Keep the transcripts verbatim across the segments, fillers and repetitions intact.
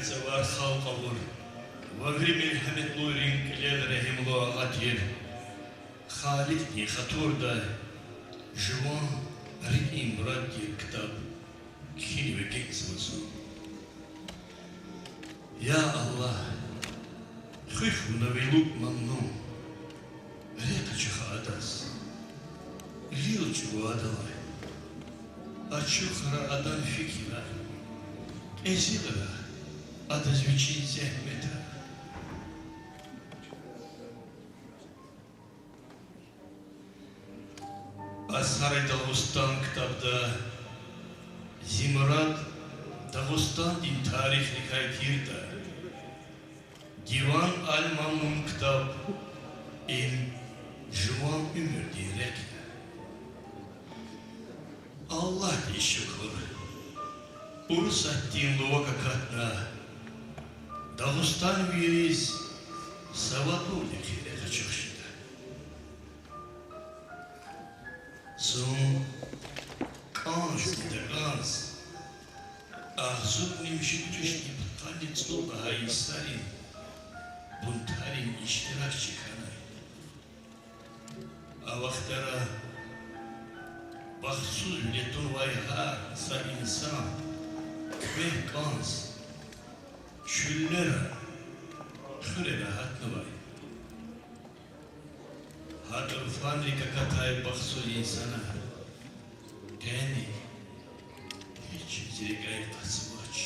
Сувар халкь авур, вагьри мергьеметлуйрин кьилел регьимлу агъа тир, Халикьдин хатурдай жуван рикӀин мурад тир ктаб кхьинив эгечӀзава зун. Я Аллагь, хуьх вуна ви лукӀ мамнун, рехъ ачух адаз, лил чӀугу адалай, ачухра адан фикирар, кьезилра адаз вичин зегьметар. Асари Дагъустан ктабда зи мурад Дагъустандин тарихдикай тиртӀа, Диван аль-Мамун ктаб им жуван уьмуьрдин рехъ я. Аллагьдиз шукур, Урусатдин лувак акатна, дагъустанвийриз савадлувилихъ рехъ ачух жеда. Зун кӀанз, диде, кӀанз, агъзурни муьжуьд вишни пудкъанни цӀуд лагьай йисарин бунтарин иштиракчи хьанай. А вахтара бахтсузвиле тунвай гьар са инсан квехъ кӀанз, чуьллера, хуьрера гьатнавай. Гьа тӀурфанрик акатай бахтсуз инсанар къени гьич зи рикӀяй къацмач.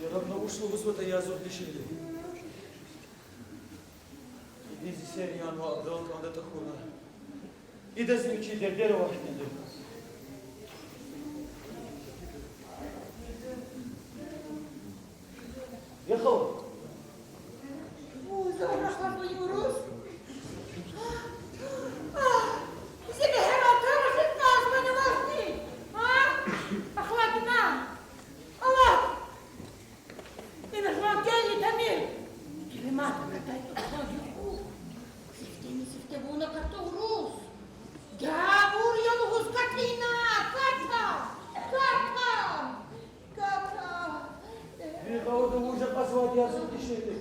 Яраб, на вуч лугьузватӀа, язух дишегьли. Идиз зи сер янва, адал кӀанда тахьурай. Идаз вичи дердер авахьнеди. Я хала. Вуна рахазва, Юрус? Зи бегьер алтан рахиз кӀанзавани вахтни? А? Ахладна. Аллагь! Ина хван кӀелни тамир. Керемат акатай тӀурфан юкъуз. Сифтени-сифте вуна ката, Юрус. Гавур я лугьуз ката ина, ката, ката, ката. Ви гъавурда вуж акьазвайди, язух дишегьли?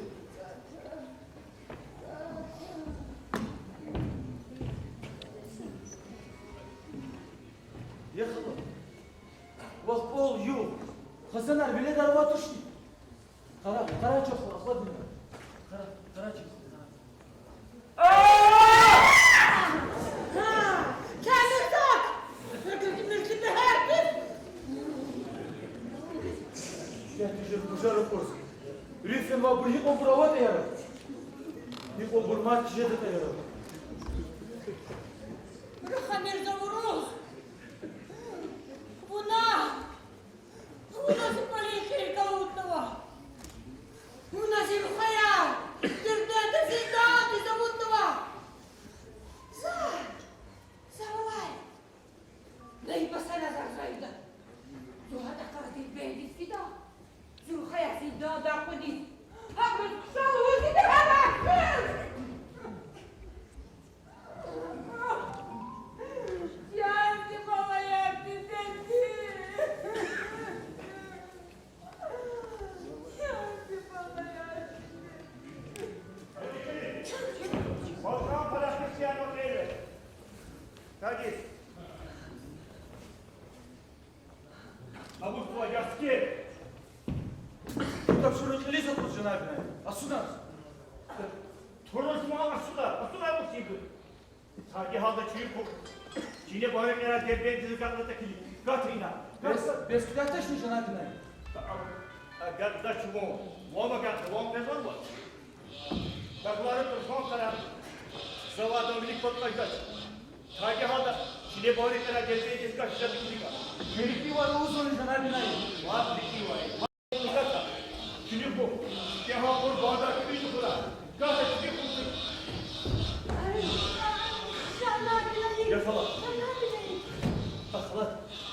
Я хала, вахъ пӀал югъ, хазанар, веледар авай тушни? Къара, къарагъ чахъ, ахладна. Къарагъ, къарагъ чахъ, къарагъ. Я тежер пожар акъваз. Руьгь фенвайбур гьикьванбур аватӀа яраб? Гьикьванбур мад хъжедатӀа яраб? Дада хъуди. Гьабуруз хъша лугьуз ида гьаракиз. Чан зи балаяр, дидеди. Чан зи балаяр. Балкан пара хресиян вакъеви. Таги. Абур тула яски. Тапшуругъ кьилиз акъуд, жанабинай. Асуназ. Турузма асуда, асуда абур сибур. Саги гьалда чуьнуьхъ хьухь. Чине бавекьера Дербентдиз агакьна тахьана. Гатина. Бес, бес куьтягь тешни, жанабинай. Агакьда чувун. Вам агакьда, вам безван ва. Таглара турфан кара. Завадан вилик паткайдач. Таги гьада, чиле баври кара гелбейди кашда бикрика. Герики вар узун жанабинай. Вар бики вай. Никата. Чили бу. Кега къурбанда куьн хура. Ката чили бу. Ай, жанабинай. Я хала. Жанабинай. Ахла,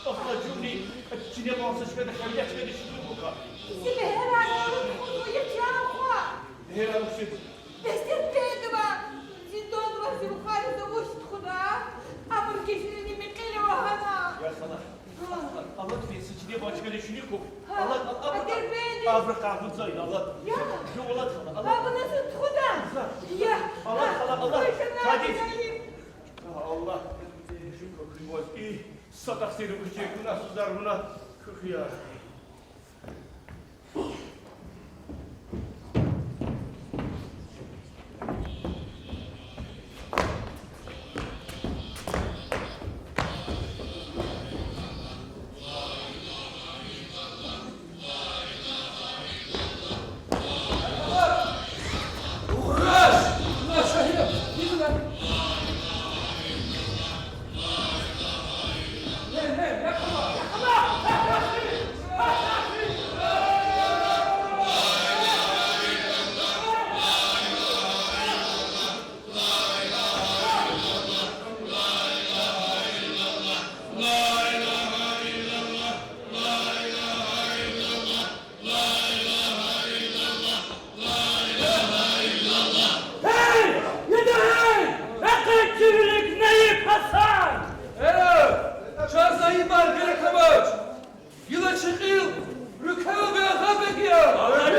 ахла жуни, чили бу сачкада хавлячкада чили бу ка. Сибе гьера алу хузу я чара хва. Гьера алу сибе. Бес дербентдивай зинданвал зи рухвайриз вуч тухуда, абур гежерини мекьери вагьана. Я хала. Алад фейса чили бачкали чуьнуьхъ хьухь. Алад, алад, алад. Дербентди. Абра къагъудзай, алад. Я. Ю алад хала, алад. Абуна зун тухуда. За. Я. Алад, алад, алад. Къуй шана. Тади. Аллагь. Шукур хьуй ваз. И са тахсир вуч я, гунагьсузар вуна. Хьухь я. Гьей, яда гьей! Экъечӏ чи вилик, наиб Гьасан! Э, чаз наибар герек амач! Гила чи кьил руькел вегъа бегияр! Э,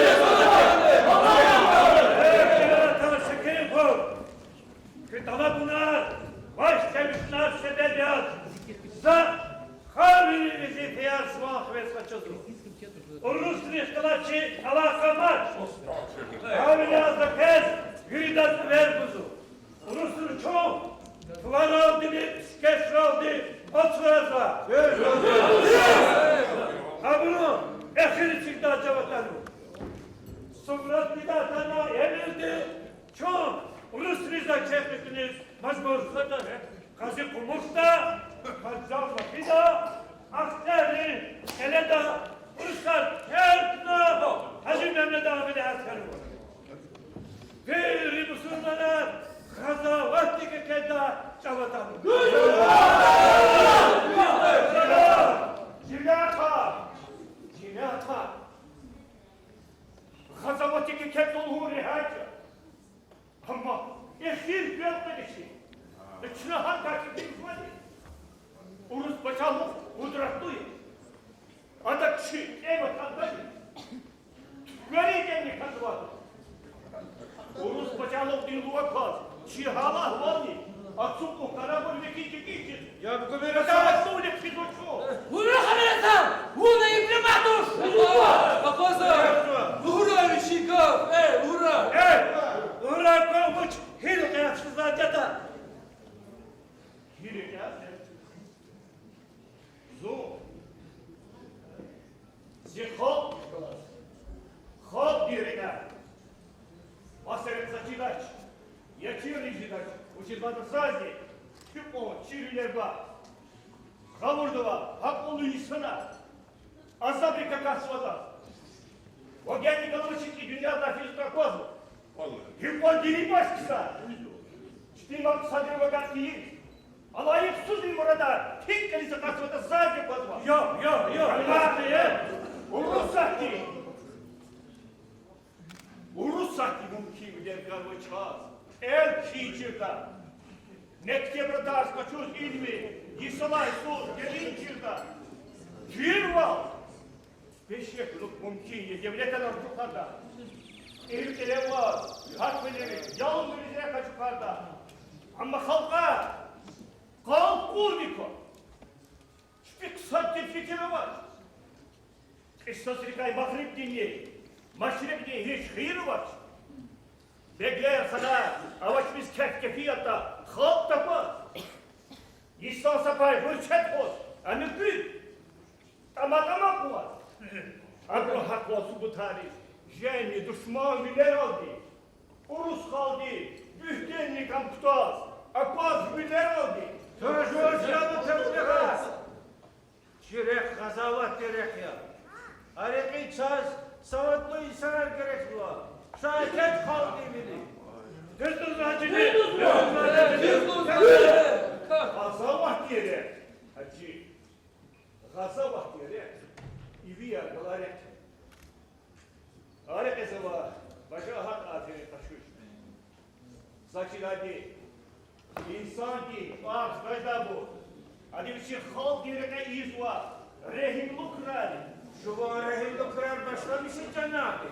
гила тар шекер хъван! Куь тӏалабунар, ваш чебишунар себеб яз, за халкьдин везифаяр суван хивез къачузва. Урусрихъ галаз чи алакъа амач. Гьавиляй за квез виридаз эвер гузва. Урусри чун тӏваралдини пискешралди ацвазва. Абурун эхир эцигдай чӏаватӏа ава. Сугърат диде атана эмирди, чун урусриз чехъ хьуниз мажбур. Къази Къумухда, Къаззав Вахида, Ахцегьрин Кьеледа урусар терг хьана, Гьажи Мегьамедан вилаятра. Вири мусурманар гъазаватдик экъечӏдай чӏаватӏа ава. Жемятар! Жемятар! Гъазаватдик экъечӏ лугьун регьят я. Амма эхир белкъведа хьи, чна гьа касдиз вади. Урус пачагьлугъ къудратлу я. Ада чи кьел атанвайди, туьквери кӏелни катватӏа. Урус пачагьлугъдин лув акваз, чи гьал-агьвални ацукьун, къарагъун векин чӏехи хьиз. Я бу гумира саватсуни хъфизва чун. Вуна хабар ата, вуна ибни матуш. Акъваза, лугьурай вичин гаф, э, лугьурай. Э, лугьурай кван вуч гьил кьясзаватӏа. Гьил кьяс? Зун зи халкь, халкьдин рекьяй. Ва серекъ са чидач, я чирни жедач, вучиз лагьайтӏа заз туькьун чирвилер гва. Гъавурда ава гьакьуллу инсанар, азабрик акатзаватӏа. Ва генани калмачи и дуьньядилай физватӏа аквазва. Гьикьван дини башкса, чпин макьсадрив агакь тийир, алайикьсуз и мурадар гьикӏ кӏелиз акъатзаватӏа заз аквазва. Я, я, я, я, я. Урусатди Чаз эл кхьин чирда. Мектебра дарс къачуз илми йисалай йисуз гелин чирда. Чирвал пешекьлук мумкин я девлетар артухарда. Ил кьиле аваз гьакӀ вилериз, ялун вилериз рехъ ачухарда. Амма халкьар къалкъулни ква. Чпи хъсан тир фикир авач. Кьисасрикай Магърибдинни Машрикьдин гьич хийир авач. Беглер, ханар авачмиш кеф-кефиятда халкь такваз. Йисан са пай гъуьрчет хъваз, ами гуьд тӀама-тӀама хъуваз. Абурун гьахъвал субутариз жени душман вилералди, урус халкьди буьгьтенни кам кутаз, акваз вилералди. Чи рехъ гъазаватдин рехъ я. А рекьин чаз савадлу инсанар герек жува, шаир халкьдин вили. Дуьз лугьузва, Гьажи? Дуьз лугьузва. Гъазаватдин рехъ, Гьажи. Гъазаватдин рехъ ивияр галай рехъ я. А рекьиз ава бажа гьакӀ аферин къачуз. Заз чидади, инсанди арц къвезвайбур, ада вичин халкьдин рекье ийизва регьимлу крар. Жуван регьимлу крар башламишиз чанани.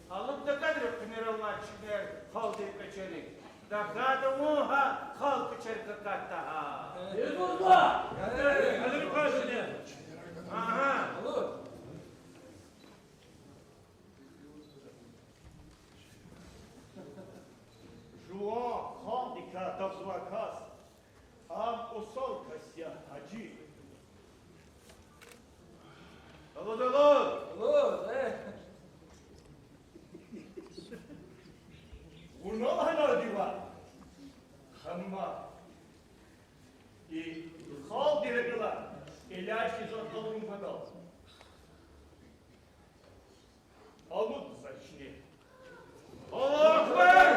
Алудда кадри къимираллай чимер халкьдин пӀечерик. ТахьайтӀа вун гьа халкь пӀечерик акатда гьа. Агьа. Жуван халкьдикай тахьзавай кас, ам усал кас я, Гьажи. Алуд, алуд! Алуд, э! Вуна лагьанайди ваъ, амма и халкьдин рекьелай элячӀ хьиз акьалун патал. Алуд заз чна. Аллагьу акбар!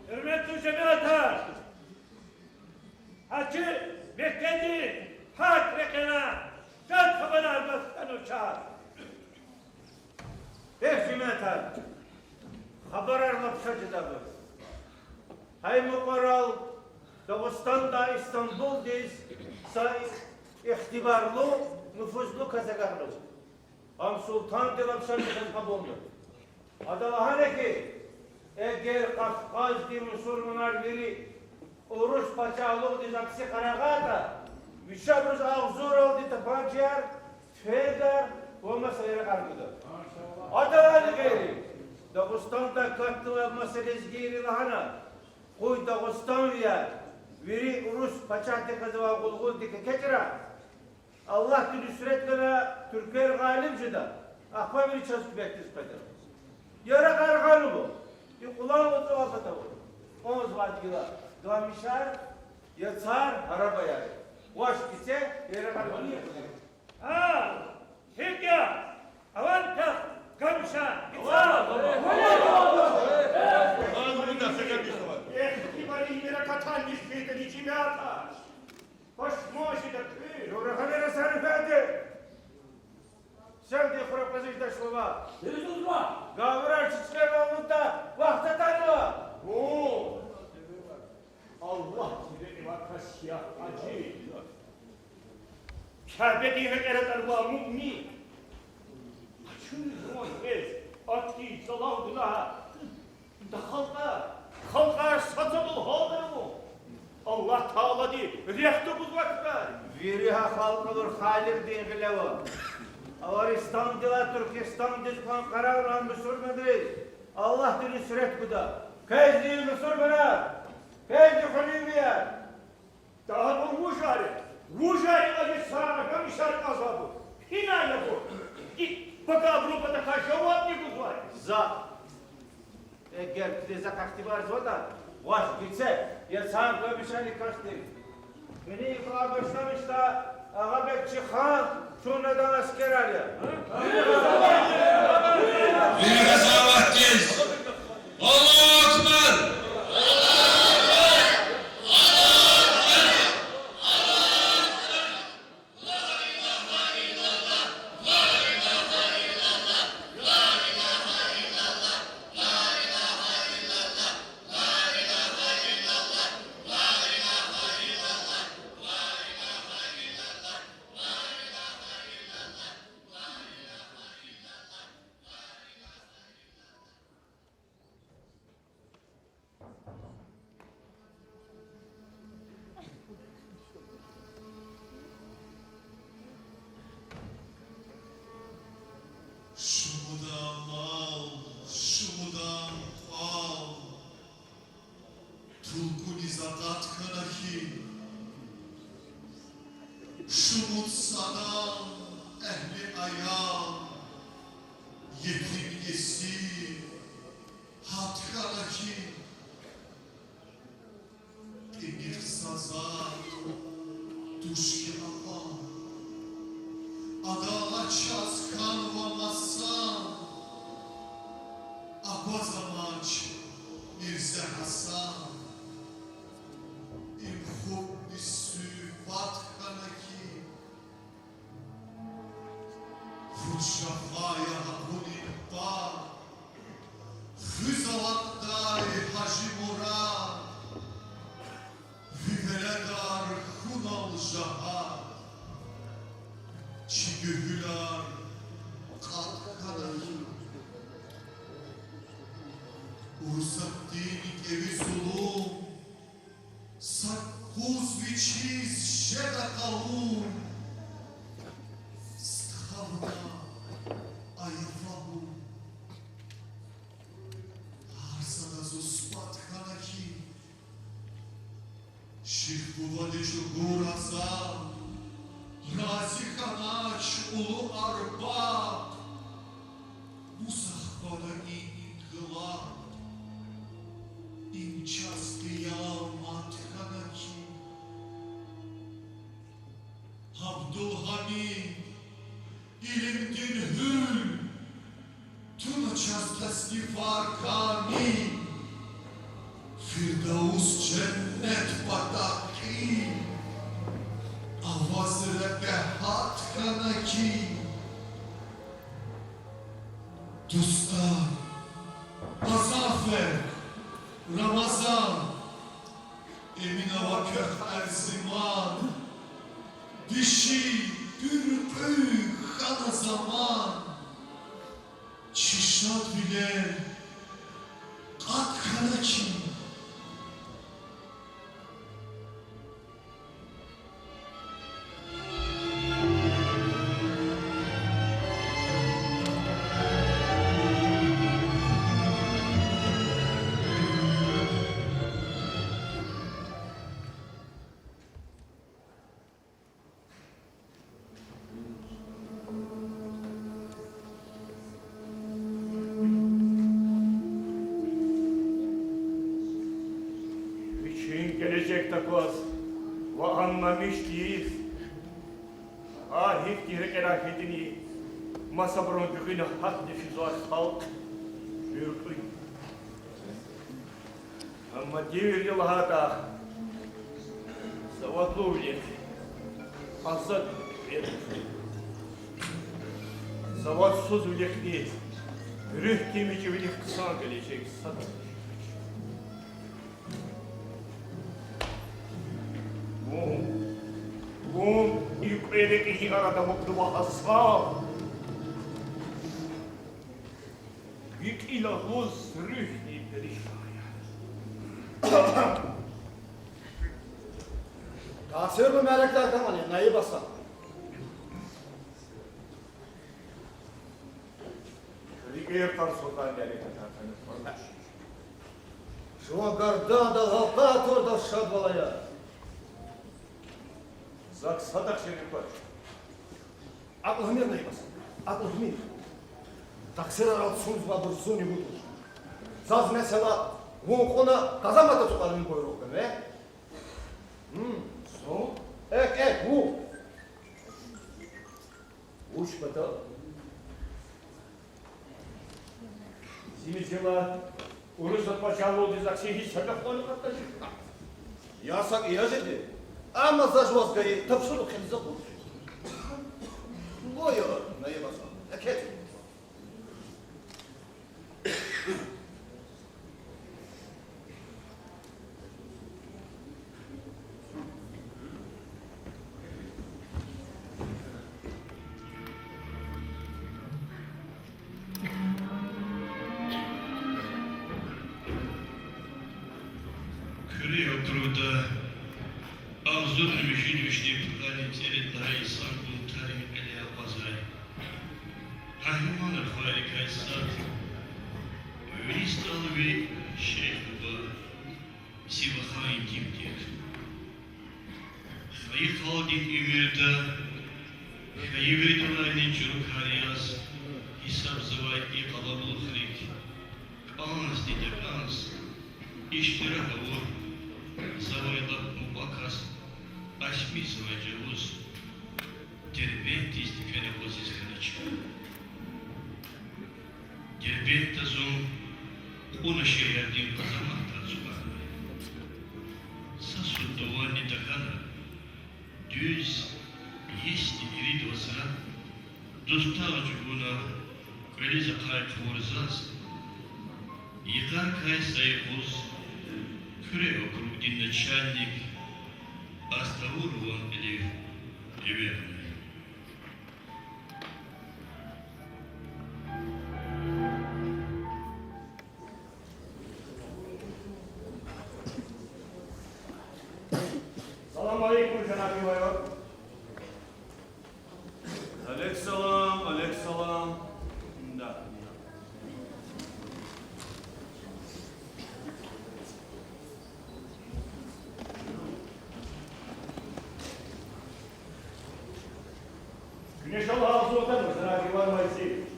Гьуьрметлу жемятар! Гьа чи Меккедин гьакӀ рекьена шад хабарар гваз хьанва чаз. Эхь, жемятар, хабарар лап шад жедайбур. Гьа и мукьварал Дагъустандай Истанбулдиз са ихтибарлу, нуфузлу кас агакьнава. Ам султандилай шад кас кьабулна. Ада лагьана хьи, эгер Кавказдин мусурманар вири урус пачагьлугъдиз акси къарагъайтӀа, вич абуруз агъзуралди тапанчаяр, тфенгар ва маса яракьар гуда. Адалайни гъейри, Дагъустанда акатнавай маса лезгийри лагьана, къуй дагъустанвияр вири урус пачагьдихъ галаз авай гъулгъулдик экечӀрай, Аллагьди нуьсрет гана, туьрквер гъалиб жеда, ахпа вири чаз куьмекдиз къведа. Яракьар гъанва, и Кьулан вацӀа патав кьван звать гила: Гамишар, Яцар, Арабаяр. Ваш кисе яракьар гъана. Гьа, гьикӀ я, авани пехъ Гамишар, Яцар? Эхь, ибур мерекатар нихъ хьайитӀани, жемятар. Пашман жеда куьн. Жура гьанира сариф эди. Севдин хура къвезвай слова. Гавурар чичкӀерна авунтӀа вахт атанва. Гьу. Аллагьдин рекьивай кас я, Гьажи. Кябедин рекьера тӀвар авай муъмин. Къачуниз ван квез, атӀи, залан гунагьар. Ада халкьар, халкьар сад-садал гьалда авун. Аллагь Таалади рехъ тагузвай крар. Вири гьа халкьар Халикьдин гъиле ава. Аваристандилай Туркестандиз кьван къарагъна мусурманриз Аллагьди нуьсрет гуда. Квезни, мусурманар, квезни, хуьруьнвияр. Дагъа вужар я, вужар я, Яцар, Гамишар кьазвайбур? Гьинай я абур? И пака абурун патахъай жавабни гузвай? За. Эгер куьне захъ ихтибарзаватӀа, Ваз гице, я цан къвемишани касди. Мини икьван башламишда, Агъабекчи хан, чун адан аскерар я. Вири гъазаватдиз! Аллагьу акбар! Шумудан мал, шумудан кӀвал, тулкӀуниз акъат хьана хьи, шумуд санал, эгьли аял, етим-есир гьат хьана хьи, кьиникь са затӀ туш хьи акьван, адалай чаз хьанва масан, акваз амач Мирзе Гьасан, им хупӀни суьгьбат хьана хьи, вуч жафа я гьакьунин пад, хуьз алакьдай Гьажи Мурад, ви веледар хьунал жагьат, чи гуьгьуьлар кьатӀ хьана хьи. Урусатдин кӀеви зулун са къуз вичиз жеда къалун, стха вуна, ая фагьум, гьар сада зун сипат хьана хьи. Шихбувандин чӀугур азам, рази хьанач улу арбаб, мус ахпа ада и инкъилаб, им чаз къиямат хьана хьи. Абдулгьамид, илимдин гьуьл, туна чаз таснифар камил, Фирдавус женнет патахъ кьил, аваз рекье гьат хьана хьи. Дустар, Азафер, Рамазан, Эминова квехъ Арзиман, диши, буьркьуь хьана заман, чи шадвилер кьатӀ хьана хьи. Вичин гележек такваз ва аннамиш тийиз, гьа гьихьтин рекьерай федани масабурун гуьгъуьна гьатна физвай халкь буьркьуь. Амма девирди лагьайтӀа, савадлувилихъ азадвилихъ, савадсузвилихъни руьгь тийижирвилихъ хъсан гележек сад. Вун, вун и кьве рекьин арада амукьнава, Гьасан. Ви кьил агъуз руьгьни перишан я. Тахсирни мярекатар хьанвани, наиб Гьасан? РикӀер тарсунтӀа мярекатар хьана. Жуван гардандал гьалта турдаз шадвал ая. Зак садахъ шериф квач. Акьул гьамир, наиб Гьасан, акьул гьамир. Тахсирар алцумзавайбур зунни гуз туш. Заз месела Вун кьуна къазанматӀа ацукьарин буйругъ гана, э? Гьм. Зун? Экв, экв, вун. Вуч патал? Зи михьила, Урусат пачагьлугъдиз акси гьич са гаф кьван акъатдач. Я са кӀи я жеди. Амма за жуваз гайи тапшуругъ килиз акъуд. Ло я, Наиб Аслан, экечӀ. Куьре округда агъзурни муьжуьд вишни пудани цӀерид лагьай йисан гун тарин кьиле акъвазай. Къагьриманрин хвайрикай сад, вири СтӀалви Шейх буба, зи вахан итим тир. Хайи халкьдин уьмуьрда хьайи виридалайни чӀуру кар яз гьисабзавай и къалабулухрик кӀанзни такӀанз иштирак авур завай лап мукьва кас Асмизавай чӀавуз Дербентдизни фена акъвазиз хьанач. Дербентда зун кьуна шегьердин къазаматда ацукьарнай. Са сутӀа ванни тахьана, дуьз йисни ирид вацра дустагъ чӀугуна кӀвализ ахъай хъувурзаз, йикъарикай са юкъуз Куьре округдин начальник Астауру ван кьилив эвернай. Салам алейкум, жанаби майор. Алейк салам, алейк салам. Да. Куьне ша лагьай агъзур атанва, жанаби Иван Моисеевич.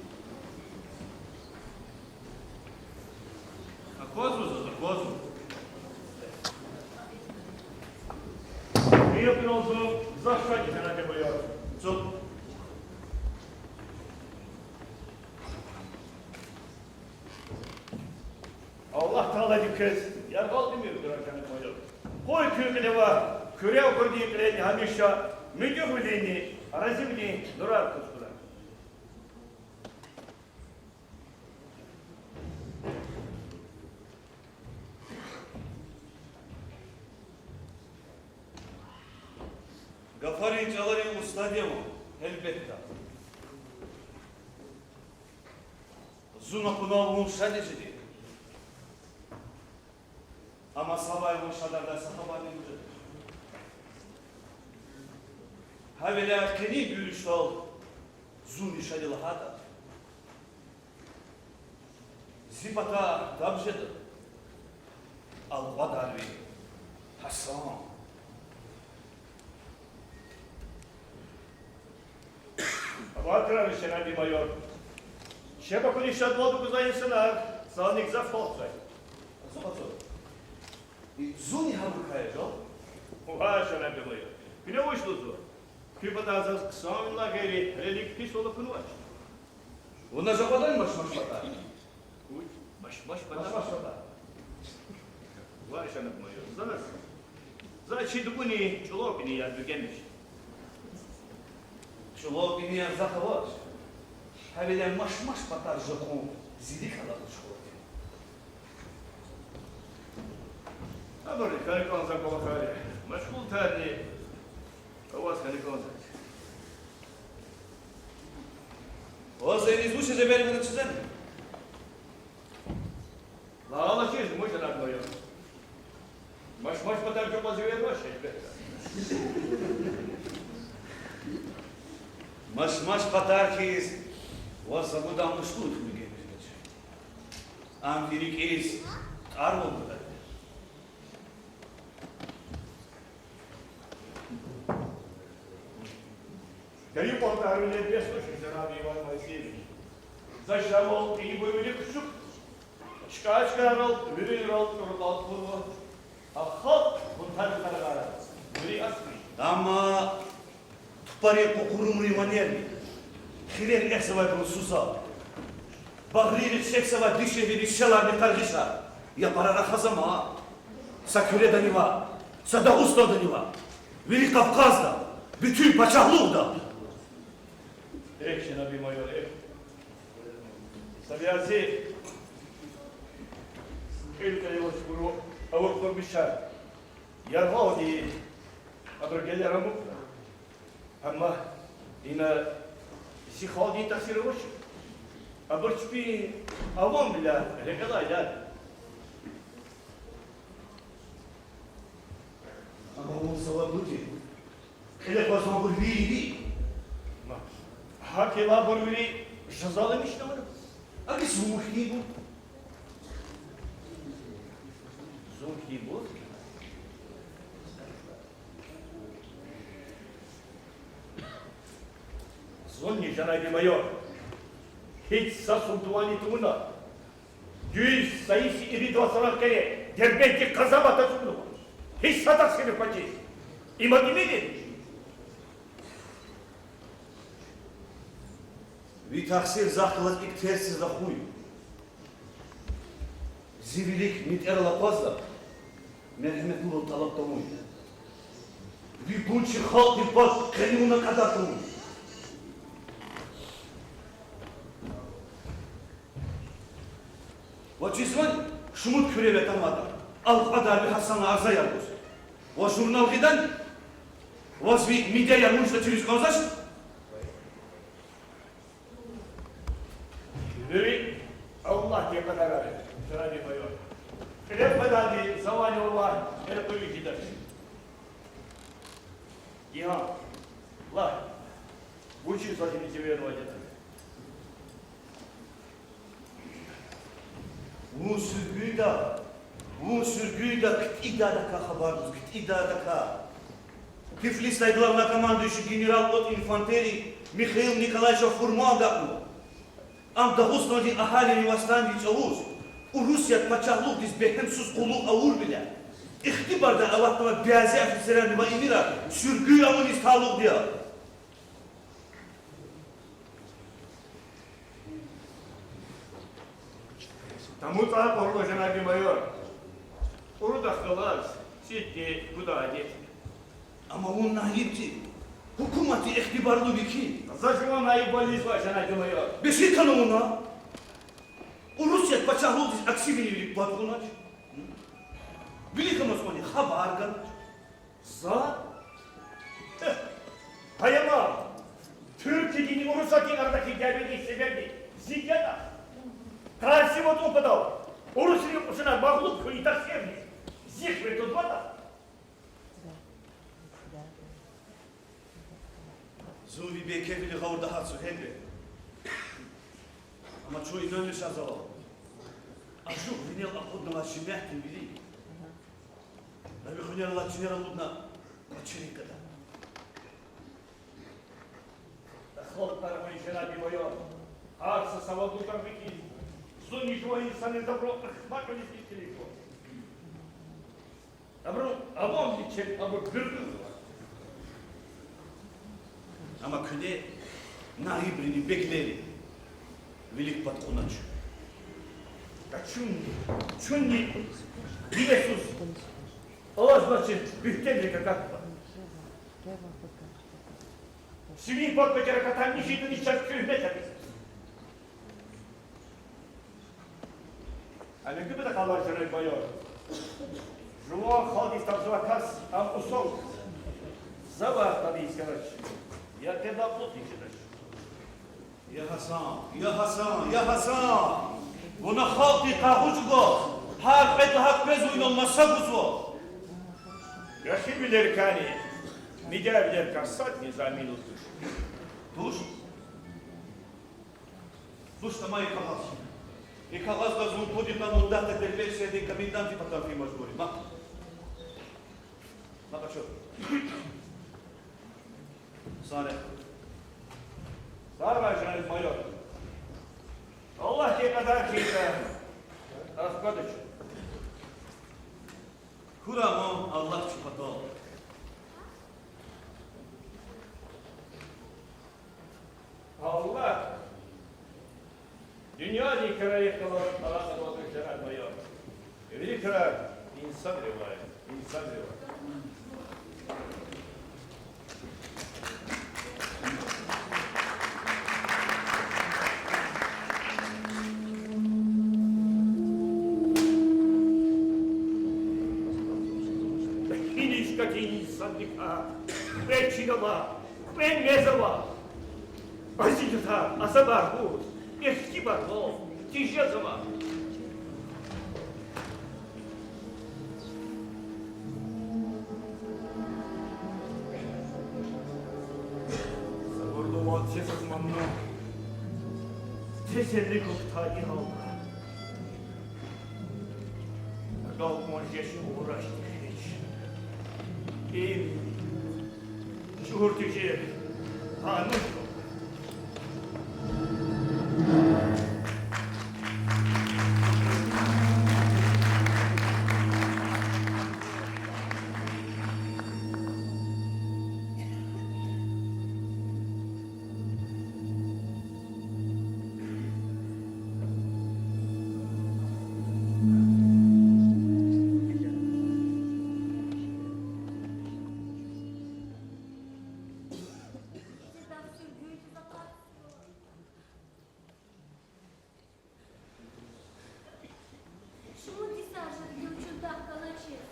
Аквазва заз, аквазва. Мийир кьуналзава, заз шад я, жанаби майор. Цу. Аллагь Таалади квез яргъал уьмуьр гурай, жанаби майор. Къуй куьн кьиле ва Куьре округдин кьилени гьамиша муьтӀуьгъвилинни разивилин нурар куз хьурай. Гафарин чӀаларин устад я вун, гьелбетда. Зун акунал вун шад я жеди. Амма савай вун шадардай са хабарни гуз жедач. Гьавиляй къенин гуьруьшдал зун ви шад я лагьайтӀа, зи патав таб жеда Алкьвадарви Гьасан. Абур тир, жанаби майор. Чеб акуниз шадвал гузвай инсанар зални гзаф халкьзавай. Ацукь, ацукь. Зунни гьабурукай я жал? Ва, жанаби майор, куьне вуч лугьузва? Куь патав заз хъсанвилелай гъейри гьелелиг писвал акунвач. Вуна жагъадан машмаш патар? Вуч? Машмаш патар? Машмаш патар. Ва, жанаби майор, заз, заз чи дубуни чӀулав пинияр дуьгемиш. ЧӀулав пинияр захъ авач. Гьавиляй машмаш патар жакъун зи рикӀ алакьуш хьурди. Абурни хьана кӀанзава кӀвалахар, машгъултарни аваз хьана кӀанзава. Ваз за иниз вучиз эвер гана чизва? Лагьай алачир жумуш, жанаби майор. Машмаш патар жукъаз эвервач, гьелбетда. Машмаш патар хьиз ваз са гудан муштур хьун гемирдач. Ам ви рикӀиз тӀарвал гудай тир. Гайи палтарвиле бес туш, жанаби Иван Моисеевич. За шавал и буйвилихъ чукӀ. ЧкӀай-чкӀайрал, виринрал чӀуру кӀвал хъувурва. А халкь бунтарикай къарагъарай. Вири асни. Амма тупарин къукъурумрин ванерни, хирер эхзавайбурун сусал, багърийрихъ сехьзавай дишегьлийрин шеларни къаргъишар япара рахазама. Са Куьредани ваъ, са Дагъустандани ваъ, вири Кавказда, буьтуьн пачагьлугъда. Эхь, жанаби майор, эхь. Са вязи кьил кьейила чукуру авур къурмишар. Яргъалди абур гелер амукьна. Амма ина зи халкьдин тахсир авач. Абур чпин авамвиляй рекьелай я. Амма вун савадлуди. Кьиле къвазва абур вири. Ма, гьакӀ хьайила абур вири жазаламишнавара. Аги зун хьтинбур? Зун хьтинбур? Зунни, жанаби майор, гьич са султӀувани тавуна, дуьз са йис ирид вацран къене Дербентдин къазамат ацукьнава. Гьич са тахсир квачиз. Има тӀимил я. Ви тахсир захъ галаз икӀ терсиз рахуй. Зи вилик метӀерал акъвазда, мергьеметлувал тӀалаб тавун. Ви гунчи халкьдин пад къени авуна кьадар тавун. Ва чизвани, шумуд куьрелай тамада алкьвадар ви Гьасанан арзаяр гуз. Ва журнал гъидани? Ваз ви мидеяр вуч ятӀа чириз кӀанзавач? Вири Аллагьдин кьадарар я, жанаби майор. Кьиле къведалди завайни Аллагь элкъуьриз жедач. Гьа, лагь, вучиз заз и мидеяр вегьена? Вун суьргуьда, вун суьргуьда ктӀидайдакай хабар гуз, ктӀидайдакай. Тифлисдай главнокомандующий генерал от инфантерии Михаил Николаевичан фурман агакьнава. Ам Дагъустандин агьалийрин вастандин чӀавуз Урусият пачагьлугъдиз бегьемсуз къуллугъ авурвиляй ихтибардай алатнавай бязи офицерарни ва эмирар суьргуь авуниз талукьди я. Тамуз акьурла, жанаби майор. КӀурудахъ галаз цӀидни гудай адет. Амма вун наибди, гьукуматдин ихтибарлу векил. За жуван наибвал ийизвай, жанаби майор. Бес хьана вуна? Урусият пачагьлугъдиз аксивилин вилик пад кьунач. Виликамаз кьванни хабар ганач. За? Гьа, ама Туьркиядинни Урусатдин арадахъ герек себебни зи ятӀа. Къарси ватӀун патал урусрин кьушунар магълуб хьун тахсирни зи хиве твазватӀа. Зун ви бейкефвилин гъавурда гьатзава, гьебе. Амма чун инанмишзава. Ажугъ винел акъуднавай чи мягьтел вири, ви хуьнерал алай чинерал алудна, кӀвачерин кьадар. Халкь тӀвар гъун, жанаби майор. Гьар са савадлу кӀантӀ хьиз, зунни жуван инсанриз абурун ахмакьвилиз иткилизва. Абурун авамдин чеб абур буьркьузва. Амма куьне наибрини, беглери вилик пад кьунач. Чунни, чунни гьинесуз алазначир буьгьтенрик акатна. Сивин пад пекер акатайни жедани чаз туьгьмет авиз. Ам гуьбеда къалай, жанаби майор. Жуван халкьдиз тавзавай кас ам усал завай тадиз хьанач, я къедабулух ийиз жедач. Я Гьасан, я Гьасан, я Гьасан! Вуна халкьдикай гъвечӀи гваз, гьар кьвед лагьай къвезвайдал маса гузва. Гахирвилерикайни мидявилерикай садни за аминлу туш. Туш? Туш, амай и кагъаз. И кагъаз гваз вун пуд йикъан муддатда Дербент шегьердин комендантдин патав фин мажбур я. Ма, ма къачу. Сагърай. Сагърай, жанаби майор. Аллагьди кьадар хьайитӀа, Ахквадач. Хьурай вун Аллагьдин патал. Аллагь дуьньядин крарихъ галаз алакъадалди жаратмай. Вири крар инсанривай, инсанривай. Гьиниз катин инсандикай кьве чил ава, кьве мез ава. Азиз тар, азабар гуз, ихтибарвал тежезава. Сабурлувал це заз, мамнун. Тезелик кутай и гьалда. Агалкьун жеч, угърашди гьич. Им чӀур тежер къанун. Шумуд йисар жеда вичиз дахъ галачиз?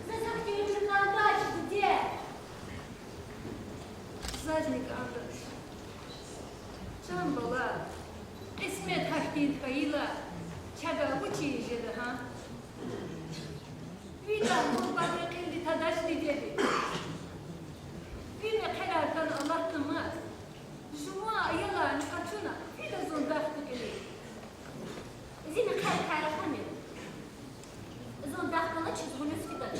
Заз гьахьтин уьмуьр кӀандач, диде. Зазни кӀандач. Чан бала, кьисмет гьахьтин хьайила, чавай вуч ийиз жеда, гьа? Видан гьурбатри къилди тадач, дидеди. Ви мехъерар хьана алатнамаз, жуван аяларни къачуна фида зун дахдин кьилив. Зи мехъерикай рахани, зун дахъ галачиз гъуьлуьз фидач.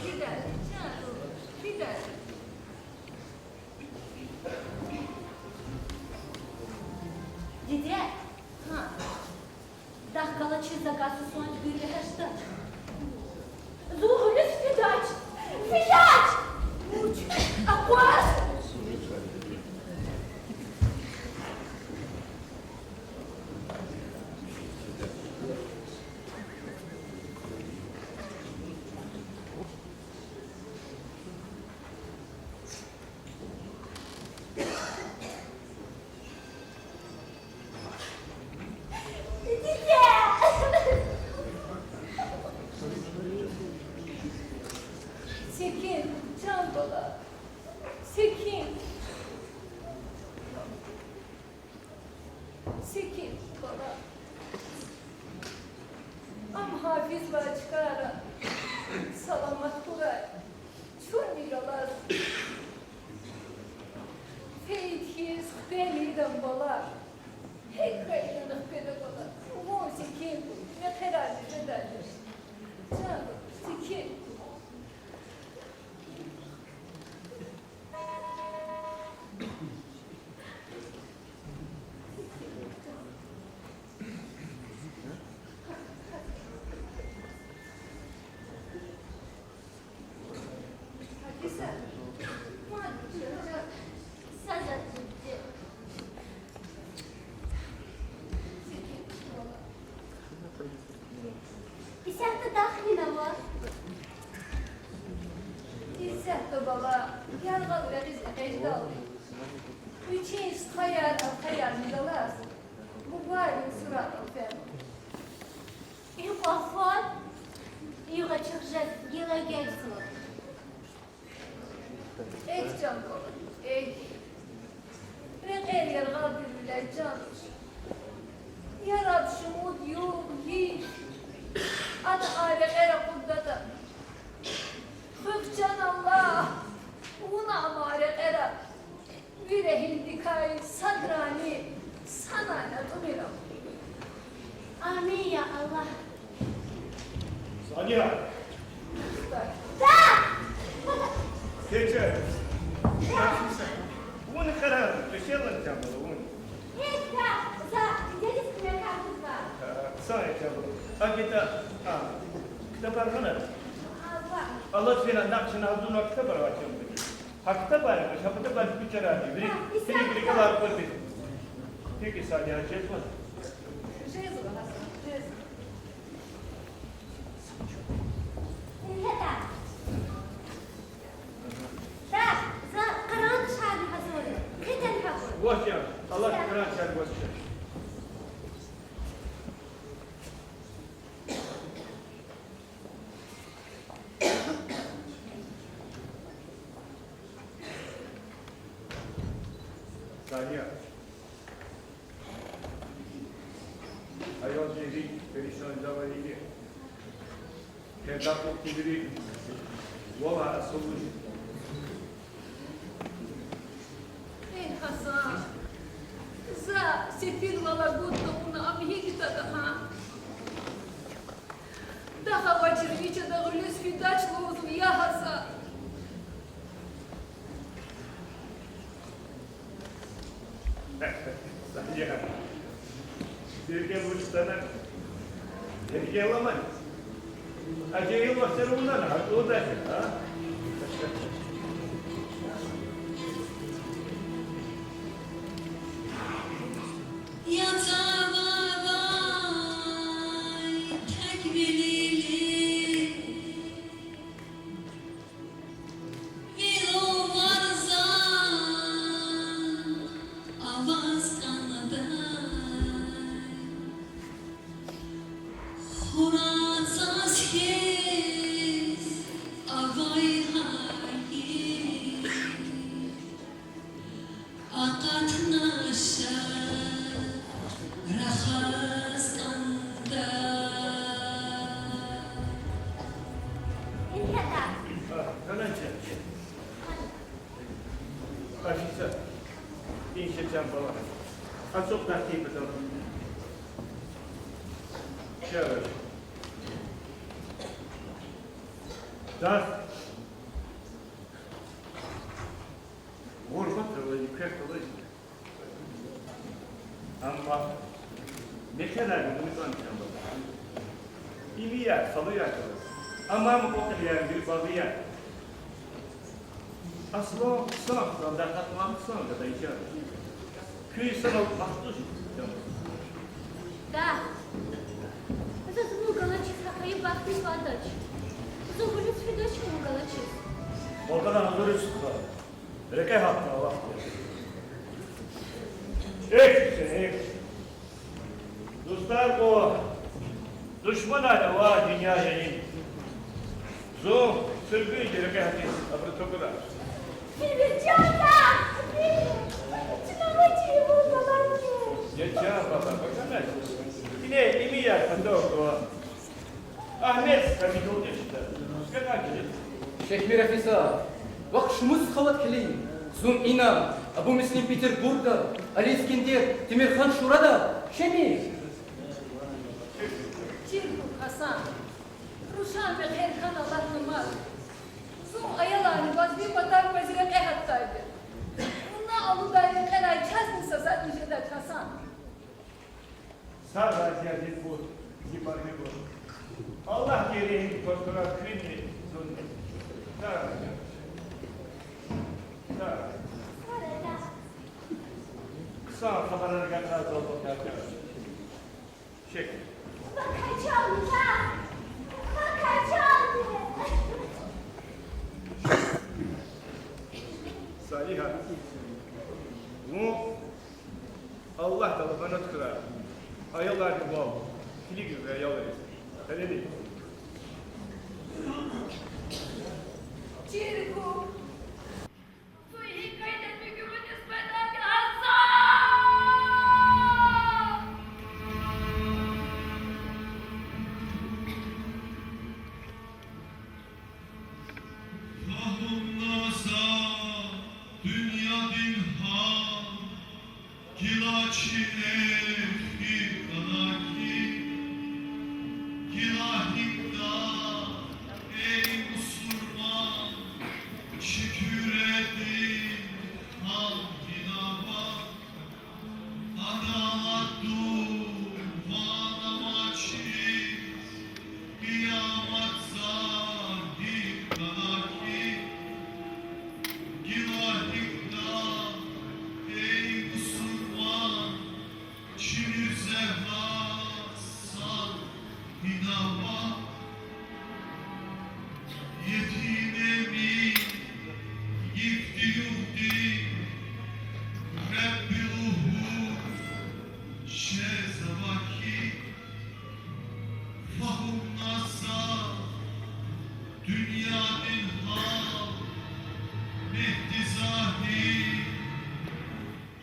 Фида, чан, фида. Диде, гьа, дахъ галачиз за касу сон гуьр вегьеждач. Зун гъуьлуьз фидач. Фидач! Вуч? Акъваз! Секин, чан бала, секин. Секин, бала. Ам гьафизлай чкайра саламат хьурай. Чунни галаз фейид хьиз хкведайдан, бала. Гьикӏ хьайитӏани хкведа, бала. Вун секин, мехъерарни жедайди. Чан, секин. Исятда дахъ гьинава? Исятда, бала, яргъал рекьиз экъечӏдалди, вичин стхаяр-алхаярни галаз бубайрин суратдал фена. И кӏвалах югъ ачух жез гила эгечӏзава. Эхь, чан бала, эхь. Рекьер яргъалдирвиляй, чан. Яраб шумуд югъ, йиф, ана а рекьер акъуддатӏа. Хуьх, чан Аллагь, вуна ам а рекьера ви регьимдикай садрани санани атӏумир. Амин, я Аллагь. Сания! Да! Кече! Вун къарагъ, пешелан, чан бала, вун. Акита, а, ктабар гьана? Алаз фена, накъ чна гьазурнавай ктабар авачирди. Гьа ктабар, гьа ктабар куьчеради, вири, вири, вири галай кьурди. Пеки, Салигьа, жезва? Жезва, Гьасан, жезва. Дагъ, за къарандашарни гьазур я. Хъитай гьабур. Вач я, Аллагь, къарандашар вач я. Салигьа. Аял жери перишан жавариди. Пердакьлу килири валай асулуз. Эй, Гьасан, за сефилвал агуд тавуна ам гьикӀ тада гьа? Дагъ авачир вичи дагъулиз фидач лугьузва, я Гьасан. Салигьа. Берген вуч хьана? Берген ламани? А жегьил вахтар вуна на, гьатӀуда хьи, а? Я цаварай теквилили, вил варзан аваз кӀандай. Хура цаз хьиз авай гьайи акъатна ша рахаз кӀандай. Офицер, инше чан бала. Ацукь тартиб бедал. Чара. Дагъ. Гъурбат алай, квехъ алай. Амма мехъерар гуьгъуьниз кӀан чан бала. Имияр, халуяр галаз. Амма мукьва-кьилияр, вири багъияр. Аслан хъсан, хъсан, дагъ хъсан, хъсан гада ича. Куь санал бахтлу жи, чан бала. Дагъ. Заз вун галачиз гьа хайи бахтни фадач. Зун вуж фидач вун галачиз. Ватана гьазуриз хъсан. Рекье гьатна вахт я. Эхь, эхь. Дустар ва душманар авай дуьнья яни. Зун суьргуьнди рекье гьатиз абуру тукӀуна. Эмиржан, я! Чна вичи вун галачиз. Я чан бала, бакӀана. Ине имияр патав ва Агьмед Хамидулдин чида. Скакай чида. Шехмир Афиза, вахъ шумуд сахават килиг. Зун ина, Абумуслим Петербургда, Али Искендер, Темирхан Шурада, шемир. Чир хьухь, Гьасан. Рушан мехъер хьана лагьана мад. Зун аяларни ваз ви патав квез рекье гьатдайди. Вуна алудай рекьерай чазни са затӀни жедач, Гьасан. Сагърай, зи азиз бур, зи багьи бур. Аллагьди регьим кваз тура куьнни, зунни. Сагърай. Сагърай. Хъсан хабарар гатаз залбакарда. Шек. Салигьа. Вун Аллагьдал аманат хьурай. Аяларни вал. Килигин ви аялриз. Гьелели. Чирку. Зун гьикӀ кайда фикиру нисбатда Гьасан! Фагьумна за дуьньядин гьал, гила чи эхир кӀана хьи, гила гьинда, эй мусурман, Зегьмет сан гьинава, етимеми гифтеюгъди, Ребби лугьуз жезава хьи, фагьумна за дуьньядин гьал, Мегьди Загьир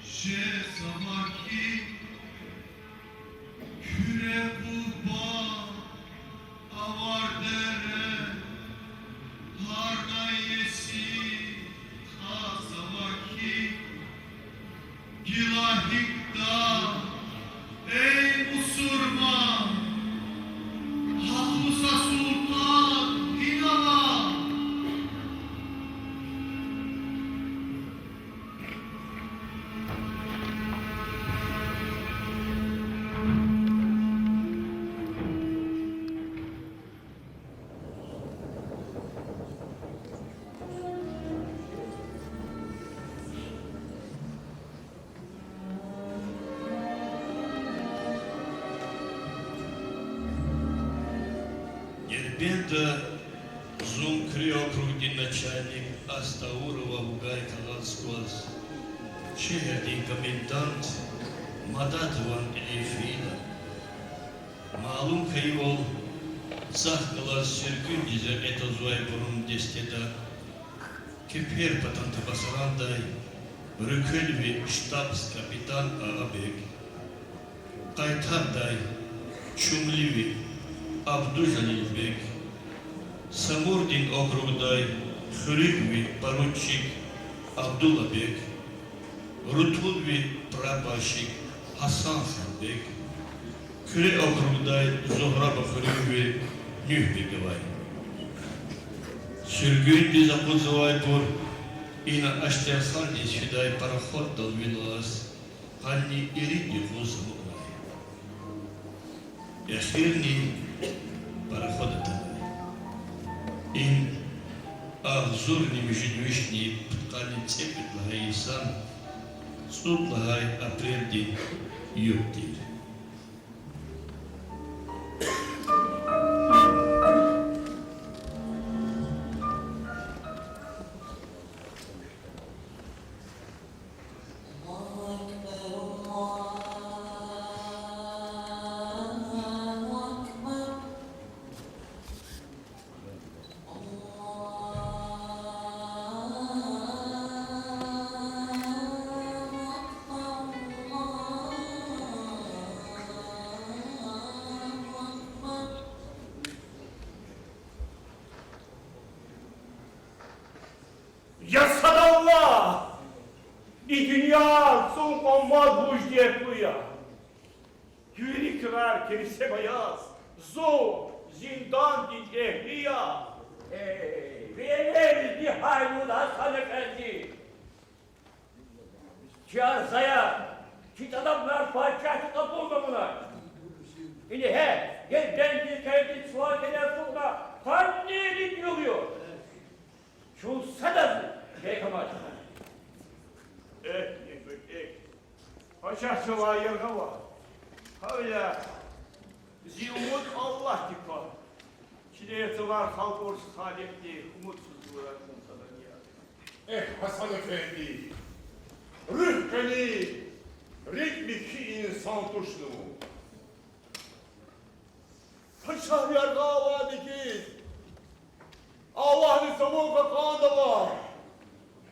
жезава хьи, Куьре, Къуба, Авардере, гьарна иеси кьазава хьи, гила гьикӀда, эй мусурман, гьахъу са султан гьинава? Дербентда зун Куьре округдин начальник Астаурова Угай кагъаз кваз, шегьердин комендант Мадатован кьилив фейила. Малум хьайивал, захъ галаз суьргуьндиз рекье твазвайбурун дестеда кепер патан Табасарандай Руькуьнви штабс-капитан Агъабег, Къайтардай Чумливи Абдужалилбег, Самурдин округдай Хуьруьгви поручик Абдуллабег, Рутунви прапорщик Гьасанханбег, Куьре округдай Зугьраба Хуьруьгви Нуьгьбег авай. Суьргуьндиз акъудзавайбур ина Аштерхандиз фидай пароходдал вил алаз къанни ирид юкъуз амукьнай. Эхирни пароход атанай. Им агъзурни муьжуьд вишни пудкъанни цӀекӀуьд лагьай йисан цӀуд лагьай апрелдин югъ тир. Я сад Аллагь! И дуьнья зун кьван мад вуж дертлу я. Вири крар кересеба яз, зун зиндандин эгьли я. Эй, ви эвелни гьай лугьуда, Гьасан эфенди. Чи арзаяр, чи тӀалабунар пачагьди кьабулнавуна. Ингье, Дербентдин къейддин цлан кӀелер ацукьна, къанни ирид югъ я. Чун садазни герек амач. Эхь, Нефед, эхь. Пачагь чавай яргъа ава. Гьавиляй зи умуд Аллагьдик ква. Чилер цавар халкь урс халикьди умудсуз вура кун садани я. Эхь, Гьасан эфенди, руьгь къени, рикӀ михьи инсан тушни вун. Пачагь яргъа авайди хьиз, Аллагьни са вун кьакьанда ава,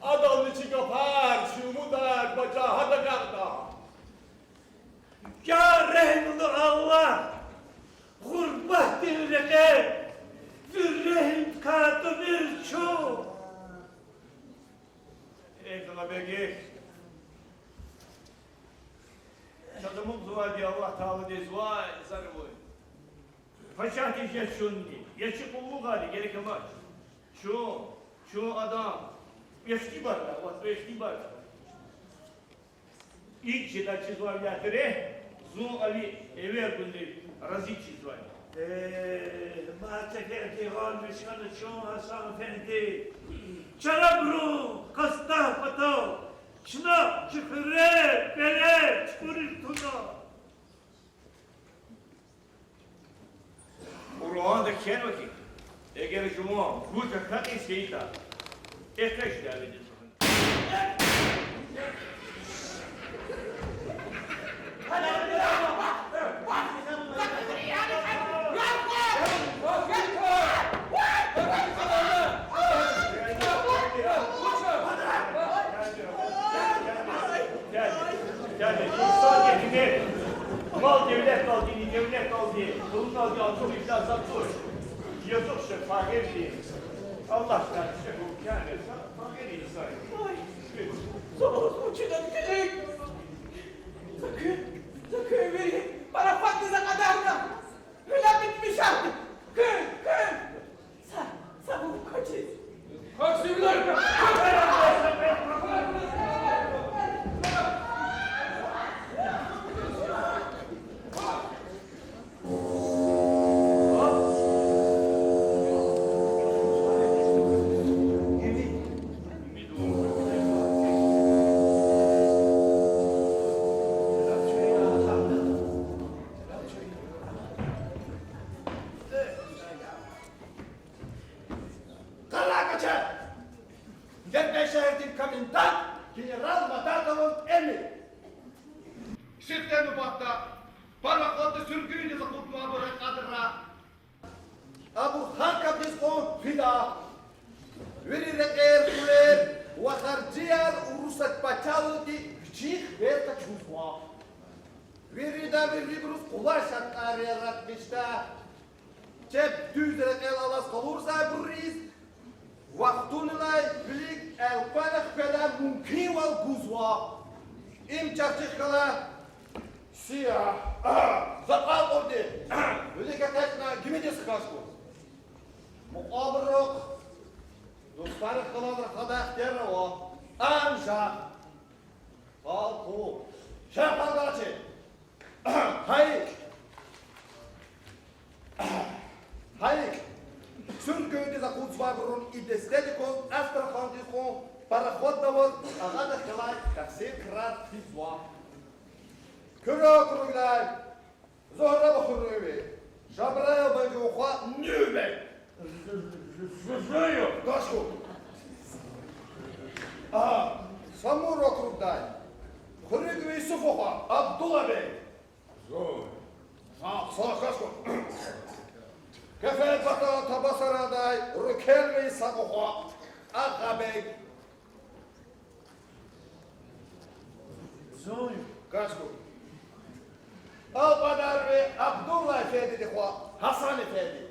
адални чи гафар, чи умудар пачагьа агакьда. Я регьимлу Аллагь, гъурбатдин рекье ви регьимдикай тӀимил чун. Эй, Къалабеги, чаз амукьзавайди Аллагь Тааладиз вай, зар авай. Пачагьдиз я чунни, я чи къуллугъарни герек амач. Чун, чун адан ихтибарда ава, ихтибарда. ИкӀ жеда чизвайвиляй тир, зун али эвер гунив рази чизвай. Э, мад эфенди, гъанвиш хьана чун, Гьасан эфенди. Чарабру къастар патал чна чи хуьре, кӀвале чукӀурир туна. Кхьенва хьи, эгер жуван гуж ахьайиз хьайитӀа, экъечӀдай виниз. Яни, яни, инсанди гьуьрмет, мал-девлетдалди, ни девлетдалди, пулуналди артух ишда затӀуш. Язух ша фагъирди. Аллагьди шеху кяни са фагъир инсан. Ой, за ваз вучиз килиг? За куьн, за куьн вири пароходдиз акьадарна. Гьуьле битмишарна. Куьн, куьн. Са, са вун квачиз. Къарагъача! Дербент шегьердин комендант генерал Мадатован эмир. Сифте нубатда пароходда суьргуьндиз акъуднавайбур рекье кьадрай. Абур хан капӀдиз кьун фида. Вири рекьер, хъуьрер ва харжияр урусат пачагьвалди вичин хиве къачузва. Вирида вирибуруз къулай шартӀар яратмишда. Чеб дуьз рекьел алаз къалурзавайбуруз вахтунилай вилик элкъвена хкведай мумкинвал гузва. Им чахъ чӀехи хьайила, са, за кьакьурди вилик экъечӀна гимидиз хкаж хьуй. Мукьвабурухъ дустарихъ галаз рахадай ихтияр ава. Анжах, халкьу, ша палгачи. Гьа икӀ, гьа икӀ, суьргуьндиз акъудзавайбурун и дестедик кваз Астрахандиз хьун пароходда аваз агъада хьелай тахсир крар физва. Куьре округдай Зугьраб хуьруьнви Жабраил бегивай хва Нуьбег. Кашку. А, Самур округдай хуьруьнви Юсуфа хва Абдуллабег. Са, са, кашку. Кеферпатан Табасарадай Рукелви Сакьу хва Агъабег. Кашку. Алкьвадарви Абдулла эфендиди хва Гьасан эфенди.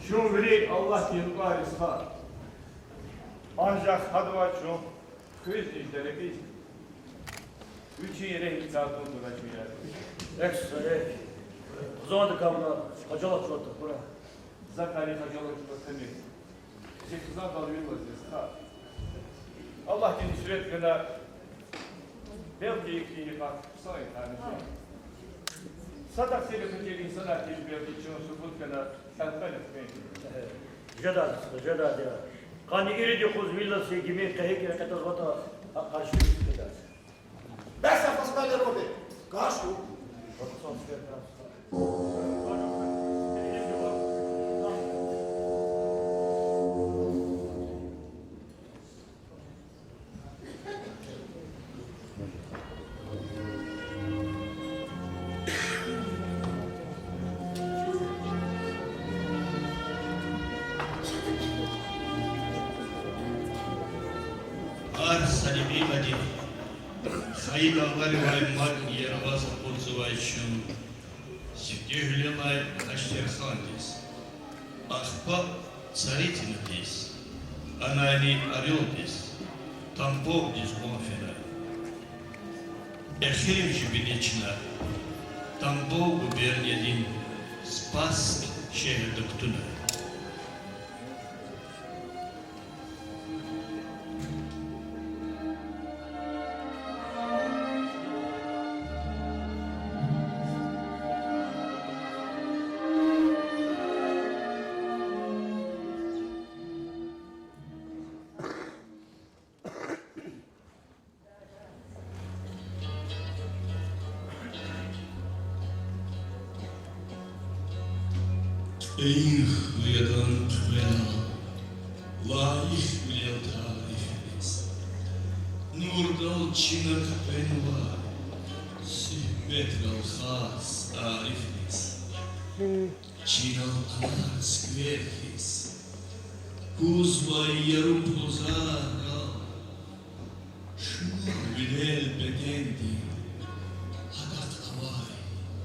Чун вири Аллагьдин рекьер я, стха. Анжах гьадавай чун хуьзни жеда рекьиз, вичин регьимдин цӀарцӀун туна чун я. Эхь, эхь. Хизандикай вуна хажалат жуван тахьурай. За къари хажалат жуваз тамир. Зи хизандал вирвал зи стха. Аллагьди нусрет гана, белки ихьтин йикъак хъсан йикъарни жеда. Садахъ сери хъуьтӀуьл инсанар тир, белки чун субут гана элкъвена хквен. Жеда, стха, жеда, жеда. Къанни ириди юкъуз вил алаз гимир къегьи кӀвалахзаватӀа, а къаршидиз хкведа. Бес я фасбале роби. Кашку. Гьар са лимимадин хайи дагъларивай мад иер аваз акъудзавай чун сифте гьуьлелай Гьаштерхандиз, ахпа Царицынадиз, анайни Орёлдиз, Тамбовдиз кьван фена. Эхиримжи бине чна Тамбов губерниядин Спасск шегьерда кутуна. Ийин хьуй адан хъвенал, лайихвилел тарифриз. Нурдал чина къекъвенвай, суьгьбетрал хас арифриз. Чинал анар цуьквер хьиз кузвай яру пузарал, шумуд вилел бедендин гьадахъ авай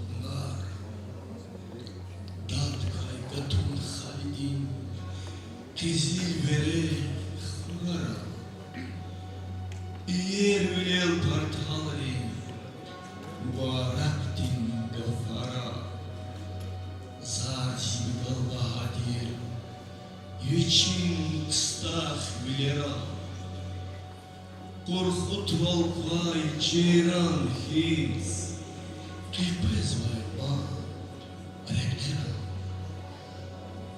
гьунар. Дад квай гатун халидин къизил верек хурарал, иервилел парталрин мубаракдин гафарал, заз зи бегьер лагьай тир вичин кстах вилерал. Къурхутвал квай жейран хьиз къекъвезвай ван рекьерал,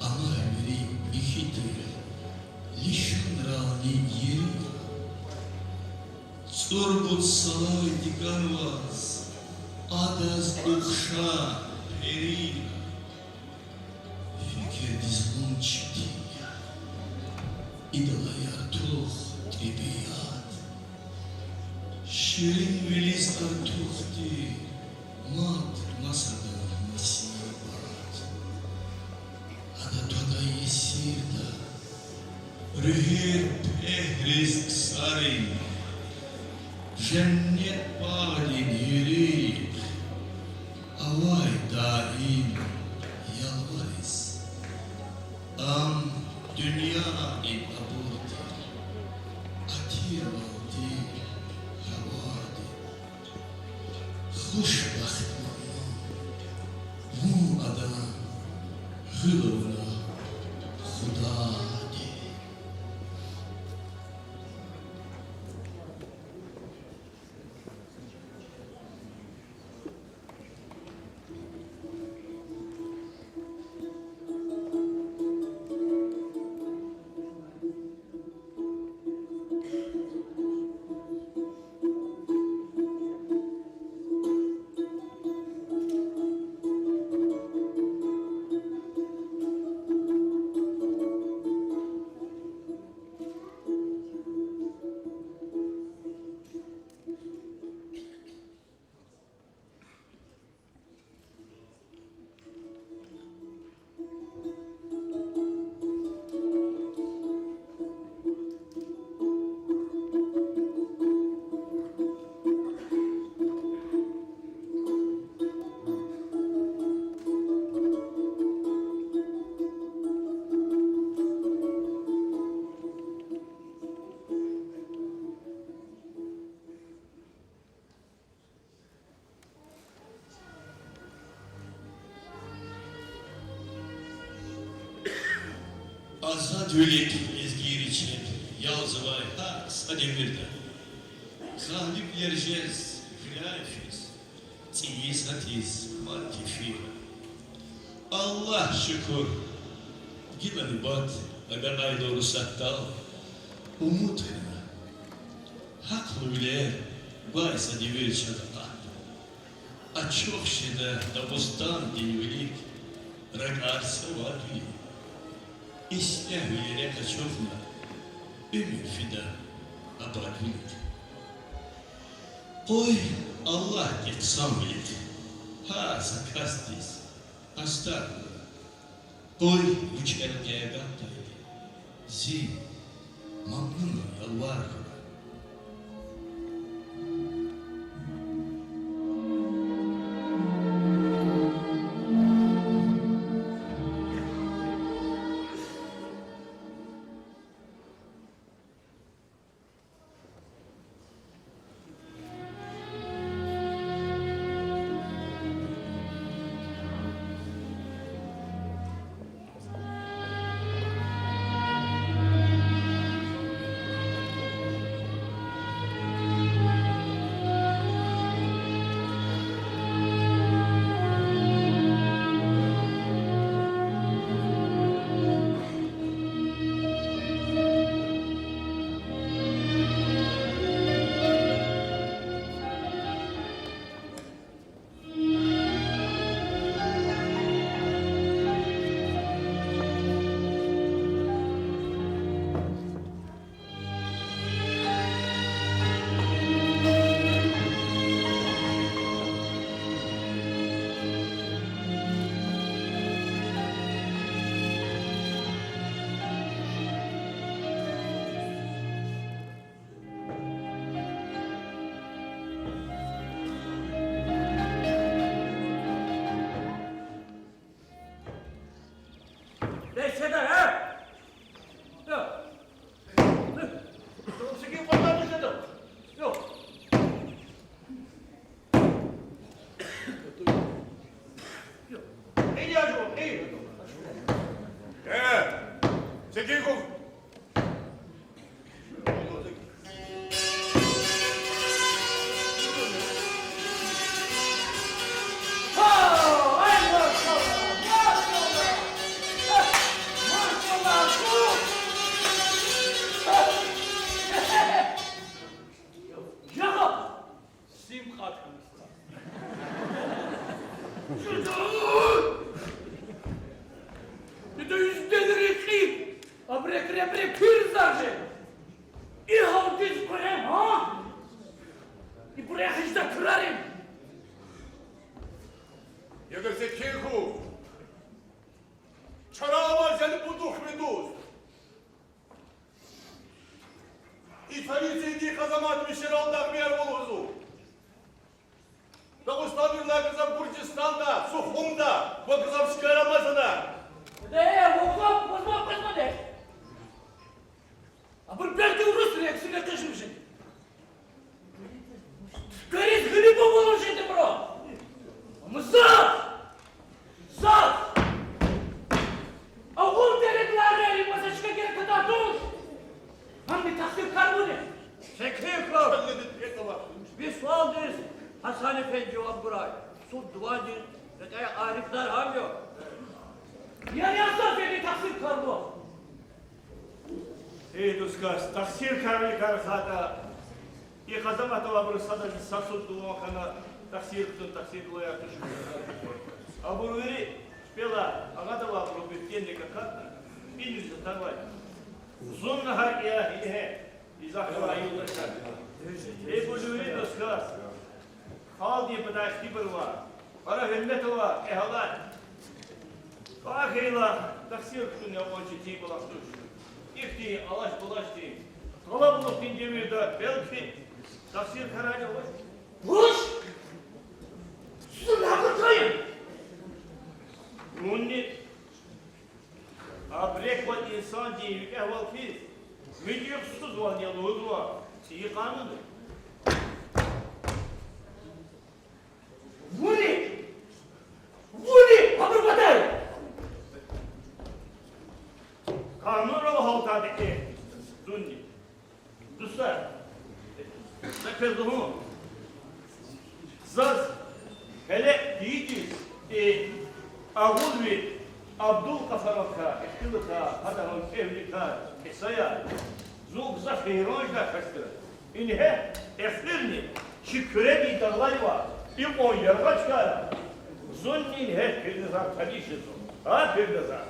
амай вири ихьтин лишанрални ери. ЦӀурбуд салай диканваз адаз ухшар пери. Фикирдиз гъун четин я идалай артух тӀебиат. Ширинвилиз артух тир мад масадан насибат. Ада твадай есирда руьгьер пегьриз ксарин, женнет багъдин юрухъ авай даим ялвариз. Ам дуьньядин абур тир, атирвал тир гьавадин. Хушбахт муъмин вун адан гъуьл авуна Худадин. Азадвилик лезгийри чеб ялзавай гьар са девирда, гъалибвилер жез гуьлуьз, цӀийиз гьатиз мад кефира. Аллагь шукур, гила нубат агакьайла Урусатдал умуд хьана. Гьахълувилер гвай са девир чаз акъатна. Ачух жеда Дагъустандин вилик ракӀар савадвилин, ислягьвилер къачухна, уьмуьр фида абадвилик. Къуй Аллагьди хъсанвилихъ гьар са касдиз астагъфируллагь. Къуй вуч элкъвейтӀа, зи мамнунвал ялвар хьурай. Секин хьухь. Сим кьатӀ хьана стха. Жеда! Жеда, уьзденрин кьил, абурукай абур пирзар жеда. И гьалдиз къвем, гьа? Ибуру эхиз жеда крарин. Яда, секин хьухь. Чара аваз яни пуд вахт дуст. И царица иди къазамат мишерал дагъмияр лугьузва. Дагъустандин лагъзав Гуржистанда, Сухумда, ва гзаф шкайра масана. Де, вугзав, вугзав, къизмадеш. Абур белки урусри, эксине къижмишин. Скорее грибы выложите, бро. Ам заз! Заз! Агъул деред ларери масачка геркататуш. Ам би тахсир кармуни. Секин хьухь. Ви суалдиз Гьасан эфенди жаваб гурай. Суд дувандин рекьяй арифдар гьам я. Яни ам заз яни тахсир кармуни. Эй дустар, тахсир кармишай хатӀа, и къазаматдал абуру садазни са суд дуван хьана, тахсир хьун, тахсир лугьуз туш. Абур вири пела агъадал абуру бетенни какатна, инриз атанвай. Зунни гьакӀ я, гьи гье, изахар аюлда чан. Эй бу вири дустар, халкьдин патай ихтибар ава, пара гьуьрмет ава, эгьалар. Ахирла тахсир хьун акьван четин кӀвалах туш. Ихьтин алаш-балашдин, къалабулухдин девирда белки тахсир карани авач. Вуч? Зун гьакӀатайни? Зунни. Абурукай инсандин викӀегьвал хьиз, муьтӀуьгъсузвални лугьузва цӀийи къанун. Вуни, вуни абурун патай къанунрал гьалтайди я, зунни. Дустар, за квез лугьун, заз гьеле тийидиз, э, агъулви Абдулкъафаракай, ихтилатар, гьадан кӀевникай кьисаяр, зун гзаф гьейран жедай кас тир. Ингье, эхирни чи Куьредин дагъларай икьван яргъа чкайра зунни ингье Пирназар таниш жезва. Гьа, Пирназар.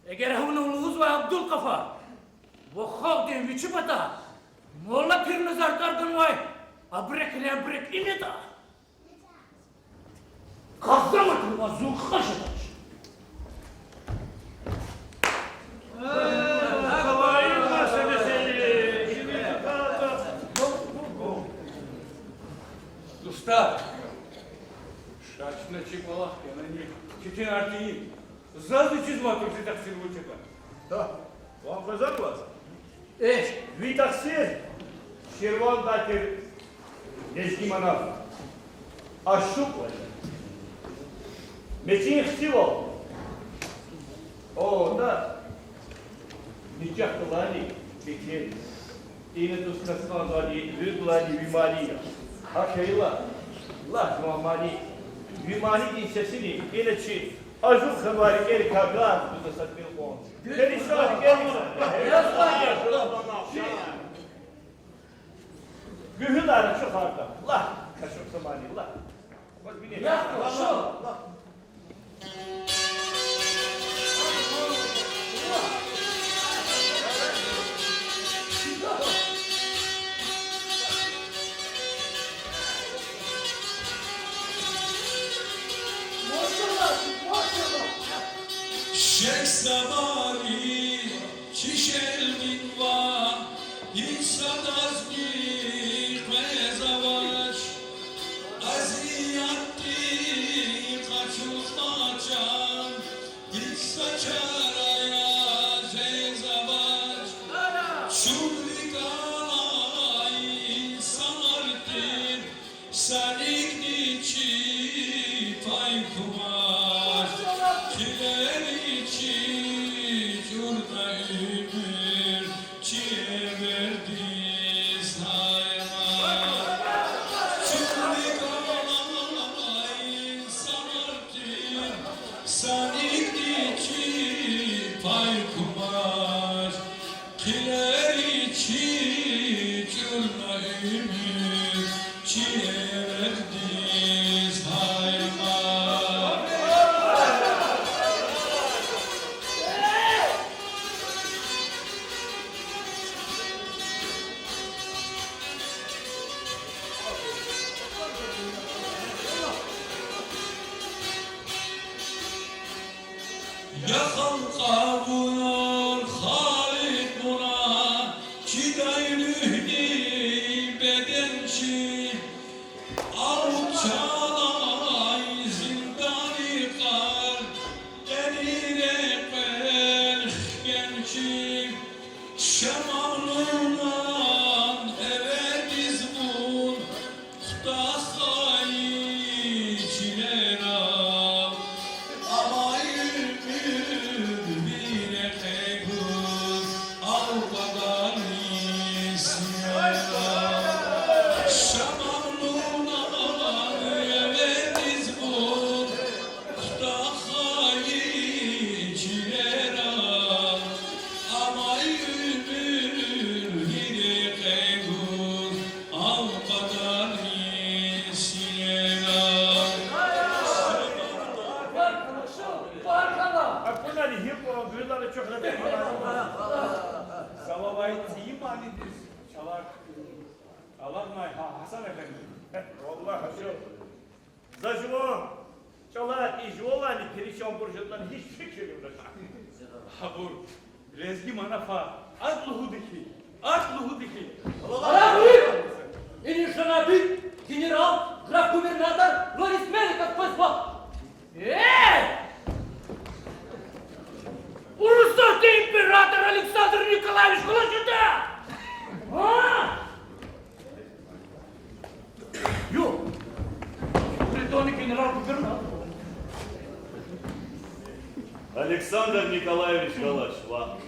Эгер вуна лугьузвай, Абдулкъафар, вун халкьдин вичи патай мулла Пирназар тӀвар ганвай, абурукай, абурук им ятӀа, къазаматда ваз зун хкаж жедач. Дустар, ша чна чи кӀвалах кӀелни, четинар тийин. Заз вичиз матур чи тахсир вуч ятӀа. Та, ван къвезвач? Эхь, ви тахсир Ширвандай тир лезги манав, ашукь, мецин хцивал. О, да, ничахдалайни бетер. Ина, дустар, кӀанзавайди руьгьдалайни ви мани я. ГьакӀ хьайила, лагь, ван мани, ви манидин сесини ина чи ажуз хьанвай рикӀерикай гад гуда са тӀимил кьван. Перисан рикӀерик. Гуьгьуьлар ачухарда. Лагь, ашукь, са мани лагь. Шехсаварин чи шелмин ван, гьич садазни къвезвач. Азиятдихъ ацукьна чан, гьич са чара жезвач. Чун рикӀелай инсанар тир, са рикӀни чи Чи эрекдиз гьайкьа. Я халкь, авунар халикь вуна, чидай руьгьдин беден чи, алчалай зиндан йикъар, кьени рекьел хкенчи, Шамал нунан эведиз вун, хутахай чилера, амай уьмуьр вири рекье гуз, алкьвадарни синера. Шамал нунан эведиз вун, хутахай чилера, амай уьмуьр вири рекье гуз, алкьвадарни синера. Акунани гьикьван гуьллара чухрадакалай. Салавай цӀийи манидиз чалар. Аллагьнай гьа, Гьасан эфенди. Валлагь, гьажи. За жуван чӀалар и жувалайни перишанбур жедани гьич фикирда тир. Гьабур лезги манафа акӀ лугьуди хьи, акӀ лугьуди хьи. Аллагь! Ини жанаби генерал, граф-губернатор Лорис Меликов къвезва. Э! Урусатдин император Александр Николаевич галаз жеда! А? Ю, Бритония генерал-губернатор. Александр Николаевич галаз ва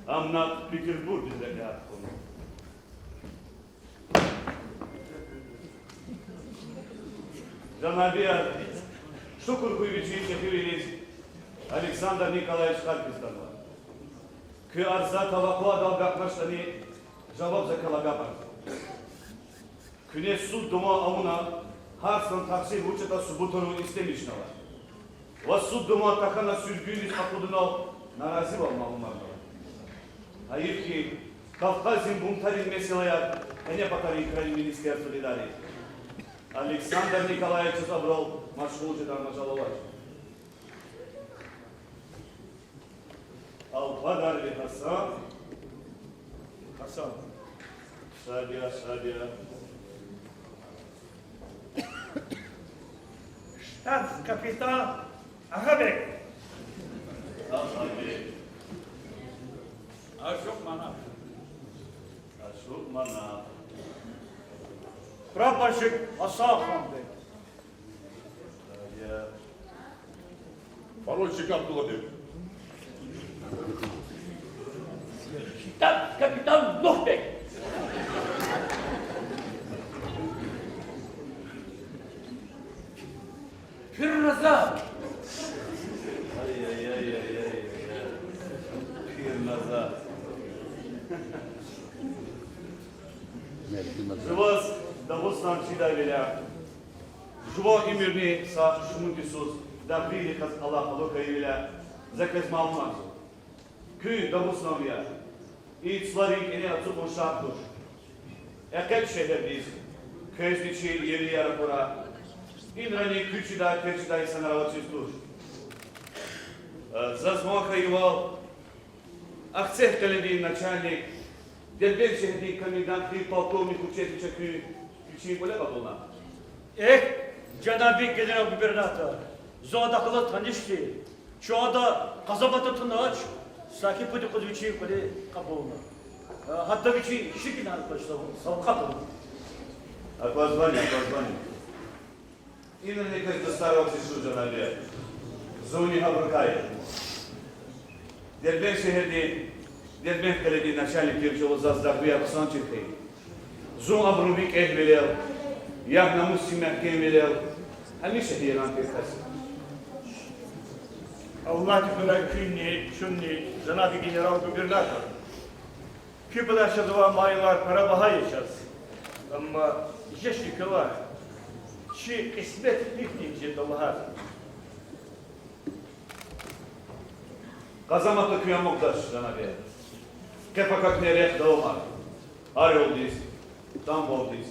ам накь Петербургдиз рекье хьана. Жанабияр, шукур хьуй вичин чӀехивилиз, Александр Николаевич Харкис атанва. Куь арза тавакъуадал агакьначтӀани, жаваб за кал агакьарзава. Куьне суд-дуван авуна, гьар са тахсир вучтӀа субутарун истемишнава. Ва суд-дуван тахьана суьргуьндиз акъудунал наразивал малумарнава. Гьайиф хьи, Кавказдин бунтарин месэлаяр къене патарин крайни министерствода идаре я. Александр Николаевичаз абурал машгъул жедай мажал авач. Алкьвадарви Гьасан. Гьасан. Шабия, шабия. Штабс-капитан Агъабек. Агъабек. Ашукь Манапов. Ашукь Манапов. Прапорщик Гьасанханбек. Поручик Абдулатип. Штабс-капитан Нухбек. Пирназар. Ай-яй-яй-яй-яй. Пирназар. Жуваз Дагъустан чидайвиляй, жуван уьмуьрни са шумуд йисуз дагъвийрихъ галаз алакъалу хьайивиляй, за квез малумарзава. Куьн дагъустанвияр, и цларин кӀане ацукьун шартӀ туш. ЭкъечӀ шегьердиз квез вичин ерияр акура. Инрани куьн чидай, квез чидай инсанар авачиз туш. Заз ван хьайивал, Ахцегь къеледин начальник, Дербент шегьердин комендант тир полковник Учебича куьн вичин кӀвале кьабулна. Эхь, жанаби генерал-губернатор, зун адахъ галаз таниш тир. Чун ада къазанматна тунач, саки пуд юкъуз вичин кӀвале кьабулна. Гьатта вичин шикилни квач, сав-, савкьват ава. Аквазвани, аквазвани. Инани квез дустарвал чир жеда, жанабияр. Зунни гьабурукай я. Дербент шегьердин, Дербент къеледин начальник тир чӀавуз заз дагъвияр хъсан чир хьайи. Зун абурун викӀегьвилел, ягь-намус чи мягькемвилел, гьамиша гьейран тир кас я. Аллагьди хуьрай куьнни, чунни, жанаби генерал-губернатор. Куь патай чаз авай майилар пара багьа я чаз. Амма жеч, Николай, чи кьисмет гьихьтинди жеда лагьайтӀа. Къазаматда куьн амукьдач, жанаби. Къе-пака куьне рехъ давамар Орёлдиз, Тамбовдиз.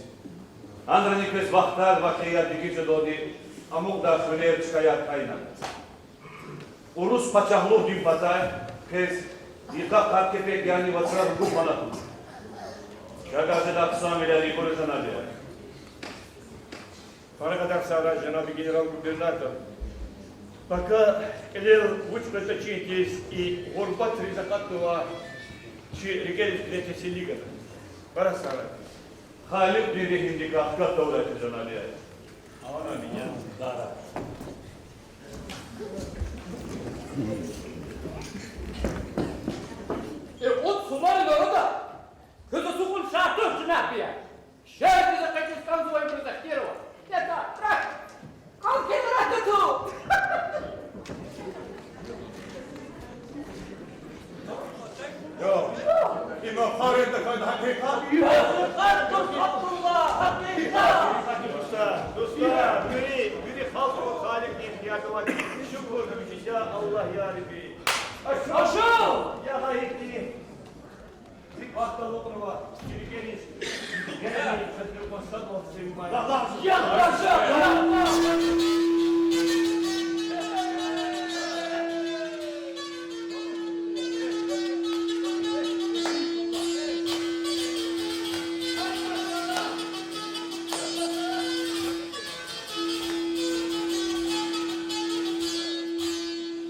Анрани квез вахтар, вакъиаяр дегиш жедалди амукьдай хуьрер, чкаяр кайна. Урус пачагьлугъдин патай квез йикъа къад кепек, яни вацра ругуд манат ала. Чавай жедай хъсанвилер ибур я, жанаби. Пара кьадар сагърай, жанаби генерал-губернатор. Пака кьилел вуч къвезвачир хьиз, и гъурбатриз акъатнавай чи рикӀериз кьиле тесилли гана. Пара сагърай. Халикьдин регьимдикай хкатдайди я, жанаби. Амин. Э, вот сумарин арада квез ацукьун шартӀ туш, жанаби. ШартӀ за къекъиз кӀанзавайбуруз ихтияр ава. Ятар, трах. Кал кенара тату. Им ахварин тахьайтӀа гьакъикъат я. Гьакъикъат, дустар, Абдулла, гьакъикъат. Дустар, дустар, вири, вири халкь ва Халикьдин ихтиярда ава. Шукур гуьзел Аллагь, я Рабби. Ашу! Я гьайифди. Зи кӀватӀ алукьнава, чирикӀериз. Генани чаз гуьгъуьна сад вал севмай. Аллагь, я Аллагь, я Аллагь.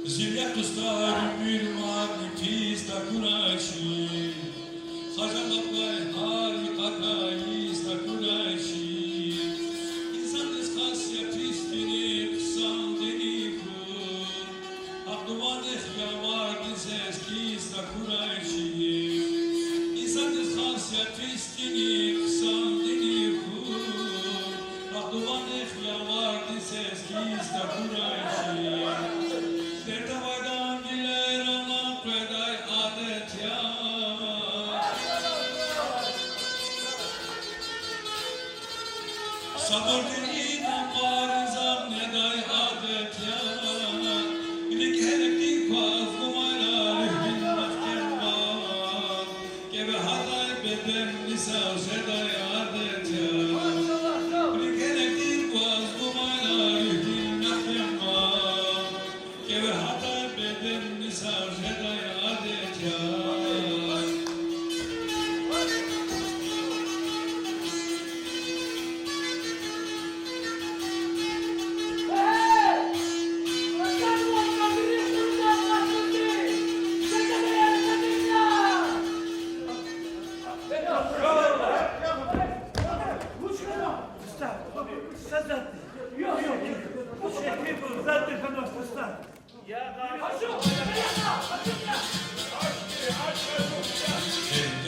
Зи я дустар, уьмуьр мадни пис такурай чи, хажалатвай гьар йикъакай йис такурай чи. Инсандиз хас я пис тини, хъсандини хьун, гьакъ дувандихъ явардиз заз кис такурай чи. Инсандиз хас я пис тини, хъсандини хьун, гьакъ дувандихъ явардиз заз кис такурай чи. Дерт авайдан гилера къведай адет я. Сабур тир инанвариз амукьдай адет я. РикӀ гьелелди кваз гумайла, руьгьдин мягькемвал, кӀеве гьатай беденни сагъ жедай адет я. РикӀ гьелелди кваз гумайла, руьгьдин мягькемвал, кӀеве гьатай беденни сагъ жедай адет я.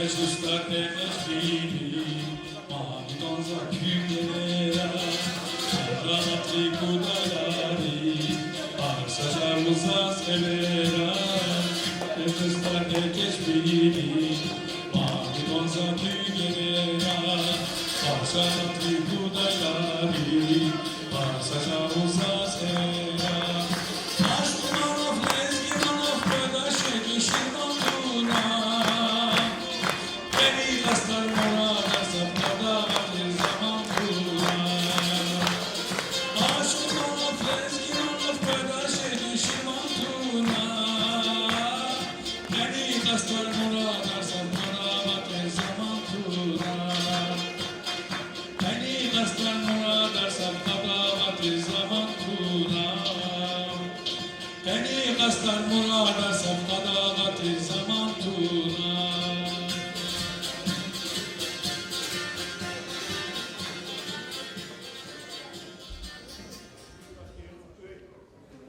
Эй, дустар, эй, дустар, эй, дустар, мани тӀун за куь генера, гьуьрметлу кудаяри, пар са жавуз заз эвера. Эй, дустар, эй, кечбийри, мани тӀун за куь генера, пар са жавуз заз эвера. Ашукьнав, лезгинав къведа шегьи ширван туна. Къени къастар мурадар сад къадагъа тир заман туна. Ашукьнав, лезгинав къведа шегьи ширван туна. Къени къастар мурадар сад къадагъа тир заман туна. Къени къастар мурадар сад къадагъа тир заман туна. Къени къастар мурадар сад къадагъа тир заман туна.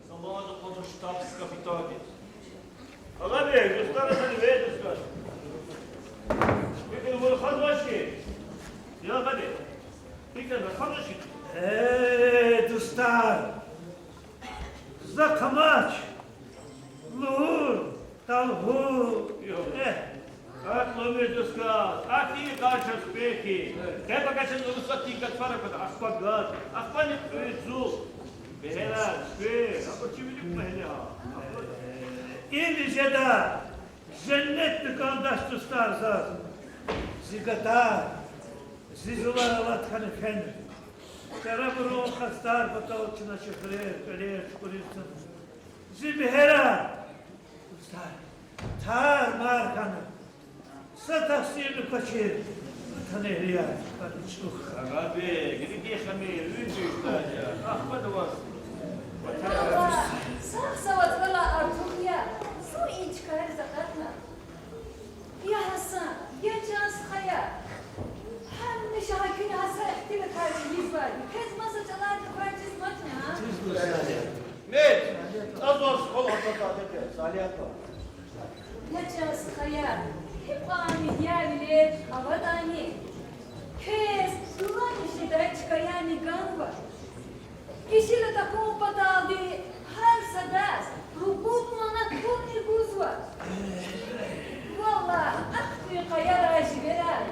Замана кьван штабс капитан. Алай бе, дустар, алай бе, дустар. Икьван вун ханвачни? Я гьади. Икьван ханвачни? Э, дустар. За хъамач. Лугьур, талгьур. Эх. Атлуми, дустар, атӀи къаршаз пехъ. Къе багатин Урусатдин гатфар аквада, ахпа гад, ахпани кьуьзу. Бегьерар, куь, абур чи вилик бегьери гьа. Им жеда, женнетдин кӀандач, дустар, заз. Зи гатар, зи зулар алад хьана фена. Чарабурун къастар патал чна чи хуьрер, кӀвалер чукӀуриз туна. Зи бегьерар, дустар, тар-мар хьана. Са тахсирни квачир ватанэгьлияр, ватанчӀух. Агъабег, рикӀи хамир, вичин иштяжа, ахпа даваз. Валлагь, сагъ-саламат валай артух я, зун и чкайриз акъатна. Я Гьасан, я чан стхаяр. Гьамиша гьа куьне гьа са ихтилатар ийизвайди. Квез маса чӀаларни квачиз мачӀна? Мед, тӀа заз хъвал гьататадете, Салиятова. Я чан стхаяр, гьикьван михьивилер аватӀани, квез дувани жедай чкаярни ганва. Ишила такун паталди гьар садаз ругуд манат пулни гузва. Валлагь, ахьтин къаяр, живер,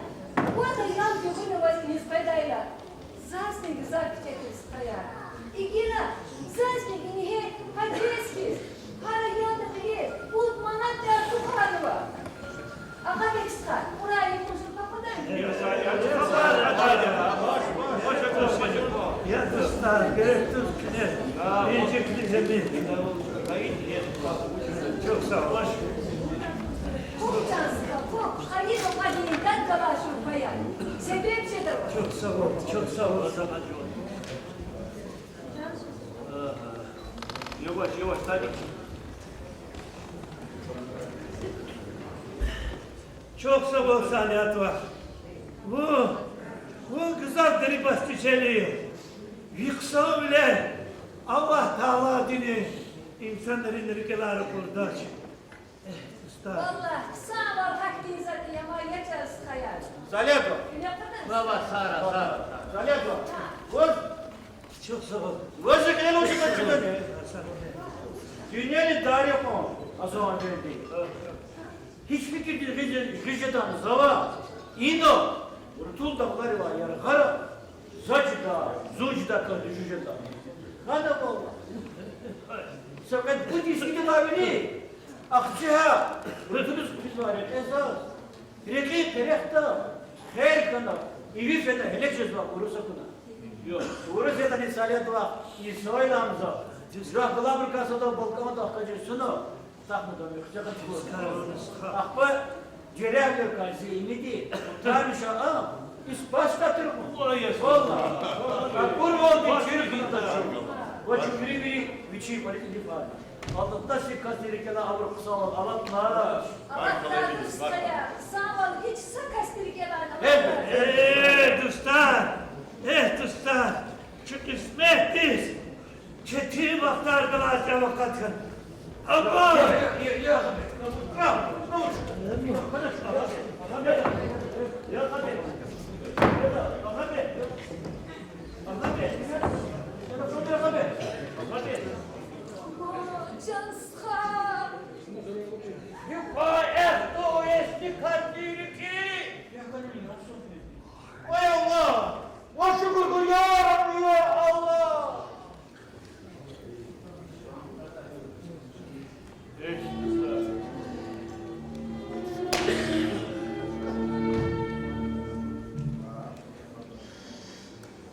вад аял гуьгъуьна ваз иниз къведайла, зазни гзаф кичӀе тир, стхаяр. Игила зазни ингье гьа квез хьиз, гьар аялдихъ кьилиз пуд манатдин артух хьанва. Агъабег стха, Къуръан ихъун шурпа кьадай? Я дустар, герек туш куьне инжикни земи. Чухсагъул. Хъухъ, чан стха, хъухъ, хайи бубадин дад галай шурпа я. Себеб жеда ваз. Чухсагъул, чухсагъул, Азаматжон. Ага. Яваш, яваш, Садик. Чухсагъул, Салиятова. Вун, вун гзаф дерибас течели, ви хъсанвиле Аллагь Тааладини инсанрин рикӀелай ракъурдач. Эх, дустар. Валлагь, хъсанвал гьахьтин затӀ я, ма, я чан стхаяр. Салиятова. Куьне кьадан? Баба, сара, сара, сара. Салиятова. Гьа. Ваз, чухсагъул, ваз кьилел вуч ачудан? Дуьньяни дарихъун, Азан-эфенди. Гьич фикирдиз гъиз жеда, гъиз жеда за ва инал рутул дагъларилай яргъара за чида, зун чида кӀанзава, жув жеда. Гьада валлагь. Са кьвед-пуд йис ийидайвиляй ахцегьа рутулиз хъфизвай рекье заз, рекьин къерехда хер хьана, иви фена, гьеле жезва, Урус акуна. Урус ятӀани, Салиятова, Исроил Гьамза, жувахъ галайбурукай сада балкӀандахъ хкажиз туна, тахьмудами хцехъ ацукьна. Ахпа жерягъвилерикай зи имиди, тӀвар иша, а, исбат тир кьван. Валлагь. Акурвалди чир хьана чун. Ва чун вири-вири вичин кӀвализ илифарна. Алатна, са касдин рикӀелай абур хъсанвал алатна. Алатна, дустар, хъсанвал гьич са касдин рикӀелай алатна. Э, дустар, э, дустар, чи кьисметдиз четин вахтар галаз чӀавуз акъатна. Амма Чан стха. Ой, Аллагь! Ва шукур гур, я Рабби, я Аллагь!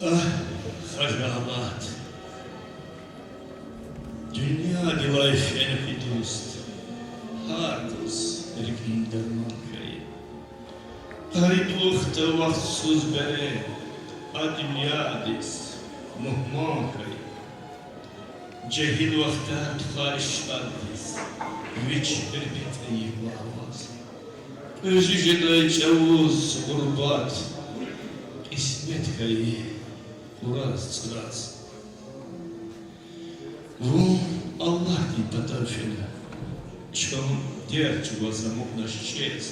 Агь, хажалат! Дуьньядилай фена хьи дуст, гьардаз рикӀин дарман хьайи. Къариблухда вахтсуз бере а дуьньядиз мугьман хьайи. Жегьил вахтар тухвай шаддиз вич гьуьрметлу йикъалай аваз. Кьуьзуь жедай чӀавуз гъурбат кьисмет хьайи къуруз цӀраз. Вун Аллагьдин патав фена, чун дерт чӀугваз амукьнач чӀез.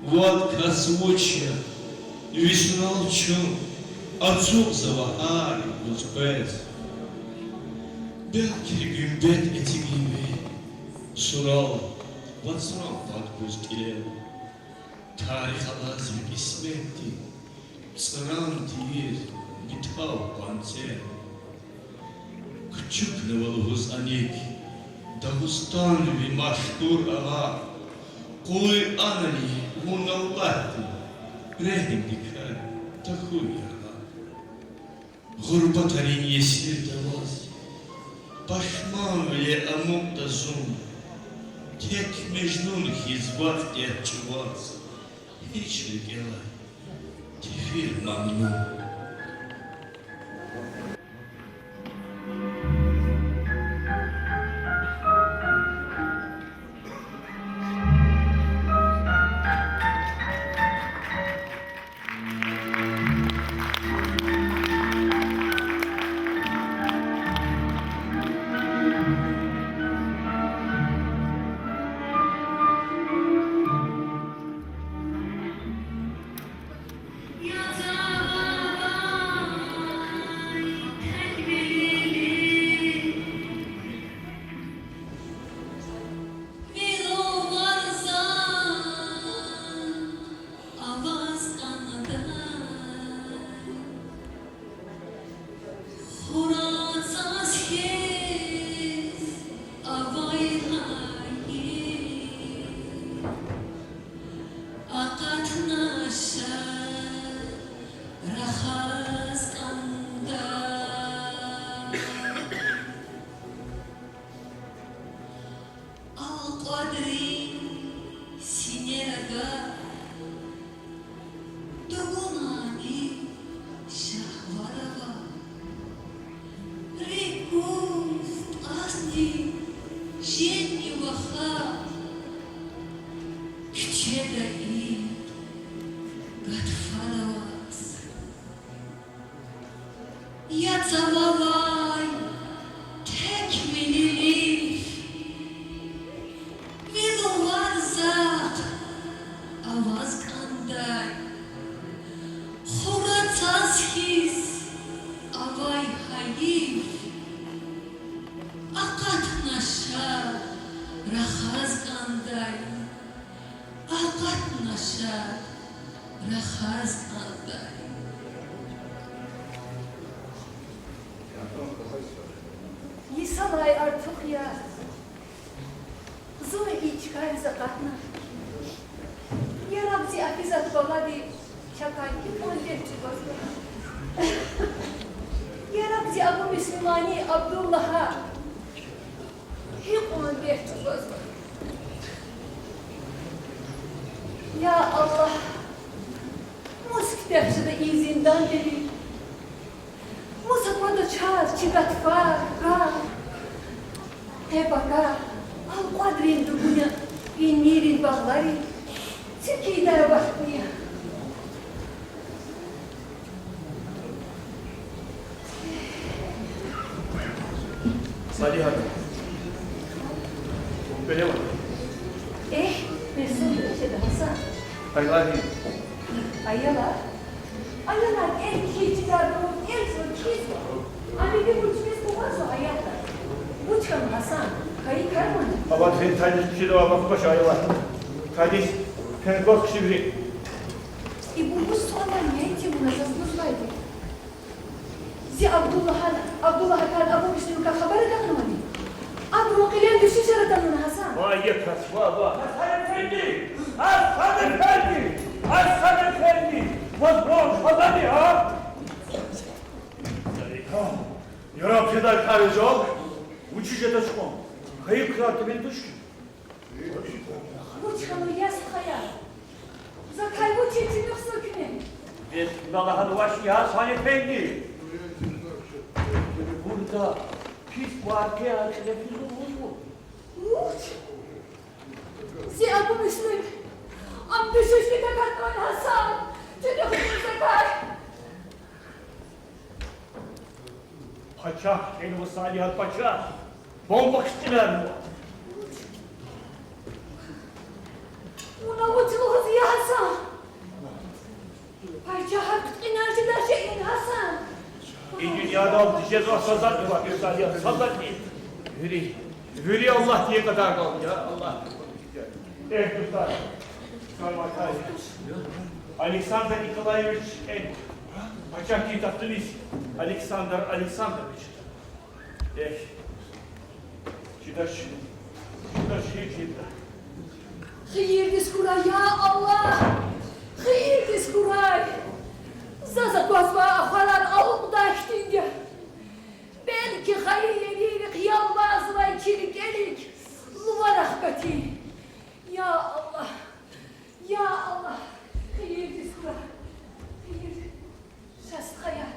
Вад кас вуч я, ви сурал чун ацукьзава гьар юкъуз къвез. Белки гуьмбет эцигин ви сурал вацран пад гуз кьилел. Тарих алаз ви кьисметди цӀран тийир метӀал къванцел. Кучукнава лугьуз аник Дагъустан ви машгьур агъа, къуй анани вун Аллагьди регьимдикай тахьуй яргъа. Гъурбатрин есирда ваз пашманвиле амукьда зун, тек Межнун хьиз вахъ тӀех чӀугваз, гьич рикӀелай тефир Мамнун. Хура цаз хьиз авай гьайиф, акъатна ша рахаз кӀандай. Алкьвадрин синел агакь, дугунани шагьвар ава. РикӀ гуз тӀасни женни ваха, куьчеда икӀ гатфар аваз. Я цававай тек вини лиф, ви лувар захъ аваз кӀандай. Хура цаз хьиз авай гьайиф, акъатна ша рахаз кӀандай. Акъатна ша рахаз кӀандай. Йисалай артух я зун и чкайриз акъатна. Яраб зи Афизат балади чакай гьикьван дерт чӀугвазва. Яраб зи Абумуслимани Абдуллагьа гьикьван дерт чӀугвазва. Я Аллагь, мус куьтягь жеда и зиндандин, мус аквада чаз чи гатфар, гагь. Къе-пака алкьвадрин дугуня, винирин багълари цуькейдай вахтни я. Салигьат. Квелева. Эхь, Месут, жеда Гьасан. Аялар гьи? Аялар? Аялар эр кхьиз чидар, эр зур кхьизва. Ами ви вуч мез кумазва аятда? Вуч хьана, Гьасан, хайи кар ван? Аватхин тадиз кхьида ва бахташ аялар. Тадиз пенкос кхьиври. Ибур вуч суалар я, Тимур, заз лугьузвайди? Зи Абдуллагьан, Абдуллагьакай, Абумуслимакай хабар атанвани? Абурун кьилел дуьшуьшар атанвани, Гьасан? Вай, я кас, ва, ва, Гьасан эфенди! Гьасан эфенди! Гьасан эфенди! Ваз ван хазани, а? Яраб жедай кар жал, вучиз жедач кьван? Хайи крар тимил туш. Вуч хьанва, я стхаяр? Закай вуч я, чуьнуьхзава куьне? Бес, на лагьанвач, я Гьасан эфенди. Бурда пис вакъиа кьиле физва лугьузва. Вуч? Зи Абумуслим, ам дуьшуьшдик акатнавани, Гьасан? Чуьнуьхзава закай. Пачагь кӀелва, Салигьат, пачагь! Бомба хъиткьинарнава! Вуна вуч лугьузва, я Гьасан? Пачагьар хъиткьинар жеда шей я, Гьасан! И дуьньядал жезва са затӀни, Салигьат, са затӀни. Вири, вири Аллагьди кьадар кӀанда, я Аллагь. Эхь, дустар. Александр Николаевич, э, пачагьдин тахтуниз Александр Александрович. Эхь, чидач, чидач, чида. Хийирдиз хьурай, я Аллагь! Хийирдиз хьурай! Заз аквазвай ахварар алукьдай хьтинди я. Белки хайи ерийрихъ ялбарзавай чи рикӀелик лувар ахкатин. Я Аллагь! Я Аллагь! Хийирдиз хьурай! Хийир! Ша, стхаяр,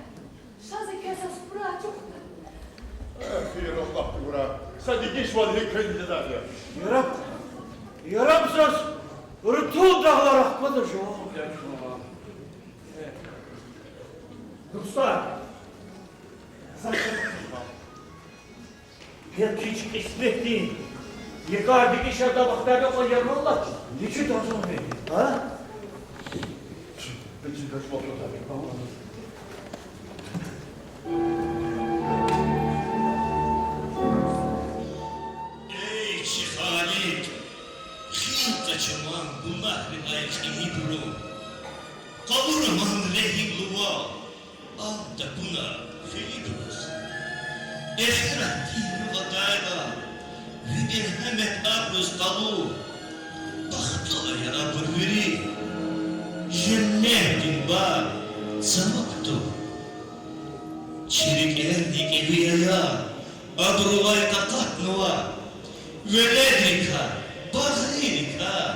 ша, за квез са суфра ачухда. Э, хийир, Аллагьди гурай. Са дегишвал гьикӀ квез жеда я. Яраб, яраб заз рутул дагълар ахквадач жуван. Дустар, за квез Гьеле чи кьисметдин, йикъар дегиш жеда вахтара кьван яргъал алач, вичи дазун вегьин, а? Эй, чи Халикь, хин къачу ман гунагьрилай кьинибуру, къалура ман регьим лувал. Ам такуна хилибуруз эхиратдин нур атайла, ви мергьямет абуруз къалур, бахтлу ая абур вири, женнетдин багъ цавук тур. Чи рикӀерни кӀеви ая, абурувай къакъатнава, веледрикай, багърийрикай,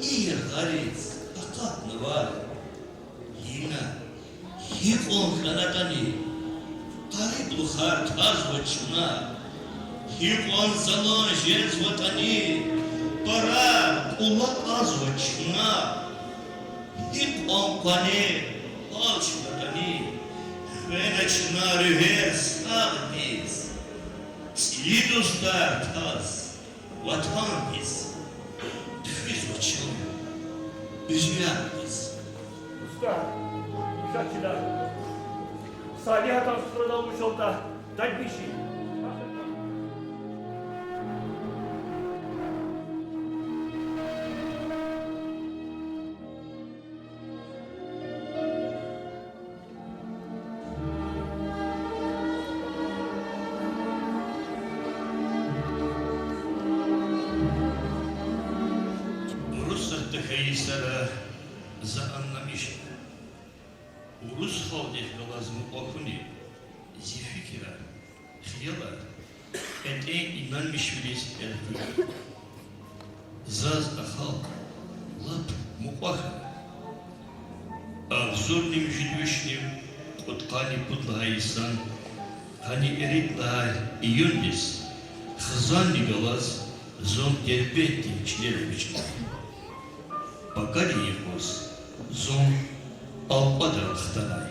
ни яргъариз акъатнава. Гьина, гьикьван хьанатӀани, къариблухар тазва чна. Гьикьван залан жезватӀани, пара кӀула кьазва чна. Гьикьван къванер алчнатӀани, хвена чна руьгьер сагъ хьиз. ЦӀийи дустар таз, ватандиз, физва чун уьзуьярдиз. Устад, ша чида. Салигьатан суфрадал вучалтӀа, дагмиши. Урусатда хьайи йисара за аннамишна. Урус халкьдихъ галаз мукьва хьуни зи фикирар, хиялар кьетӀен инанмишвилиз элкъуьна. Заз а халкь лап мукьва хьана. Агъзурни муьжуьд вишни кьудкъанни пуд лагьай йисан къанни ирид лагьай июндиз хизанни галаз зун Дербентдин чилел эвичӀнай. Пакарин юкъуз зун алкьвадар хтанай.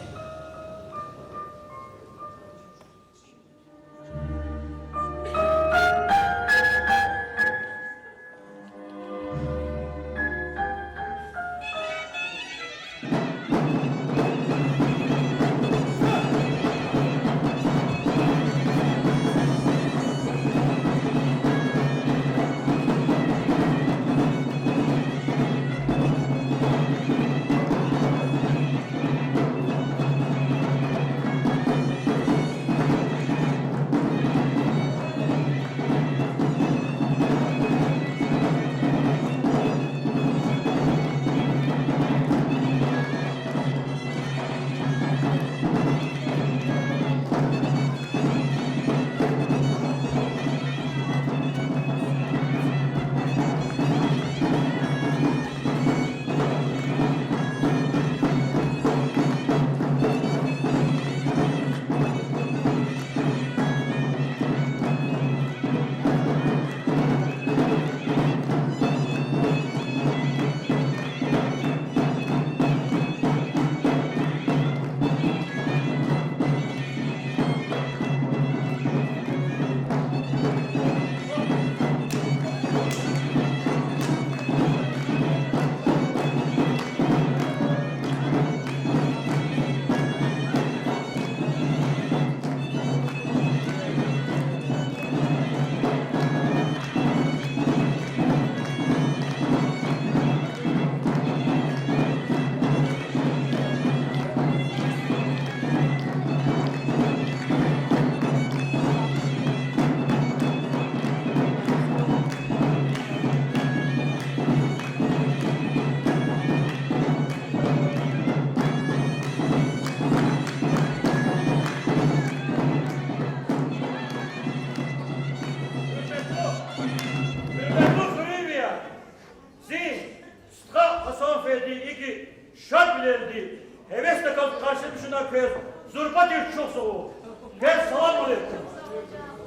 Гьевесдаказ къаршиламишунай квез зурба тир чухсагъул. Квез салам алейкум.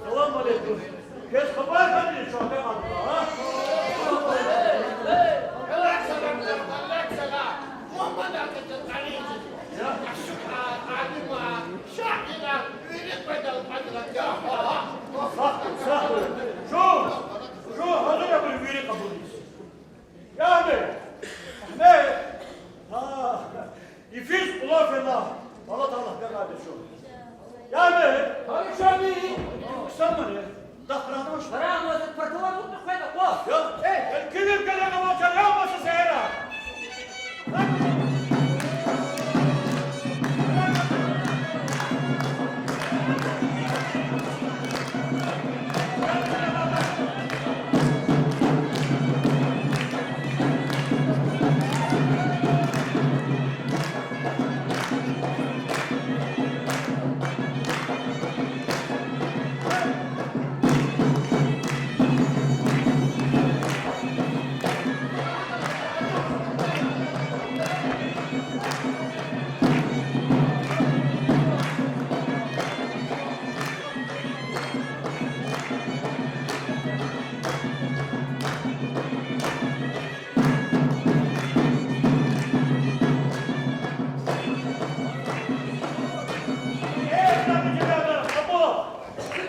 Салам алейкум. Квез хабар гана чухсагъул, а? Сагъ, сагъ. Шу, шу, гьазур я вири кьабулиз. Я Агьмед! Агьмед! А, йифиз кьулан фена, Аллагь Таала гьакъикъатда чун. Я Агьмед! Гьавиша ми? Ксамане, дахрана ш-, Таран вазит патала мутну хвена къо. Я, эй, эй, килим калена вачар, я маса сера.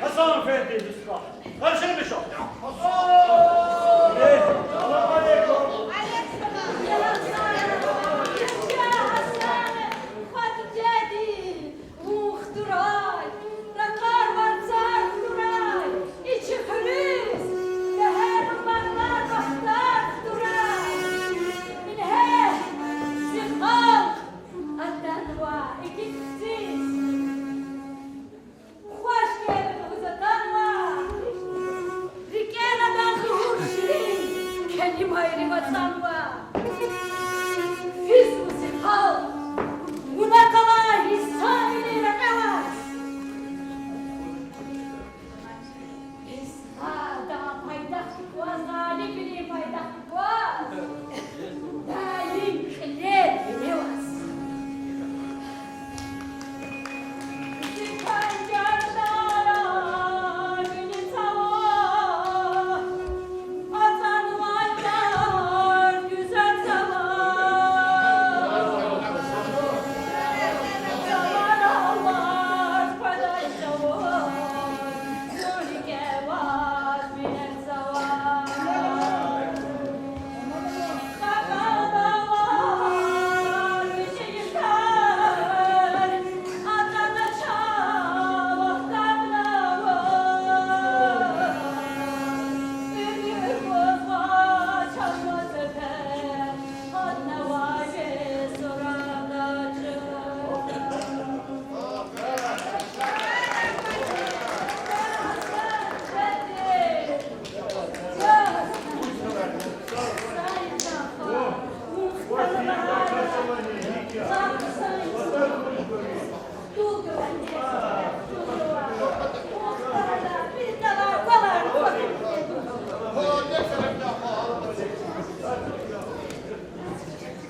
Гьасан эфенди, къаршиламиша. Э, салам алейкум. Алейкум салам. Яша, Гьасан, хва дидеди. Вун хтурай, ракъар варцар хтурай, и чи хуьруьз бегьер ва багълар, бахтар хтурай. Ингье, зи халкь, атанва игит хциз. Хвашгерин лугьуз атанва, рикӀел адан лугьуз ширин, келимайрив ацӀанва. Физва зи халкь, вуна калай инсанвилин рекье аваз. Бес гьадан пайдах кваз, залимвилин пайдах кваз, даим кьилел вине аваз.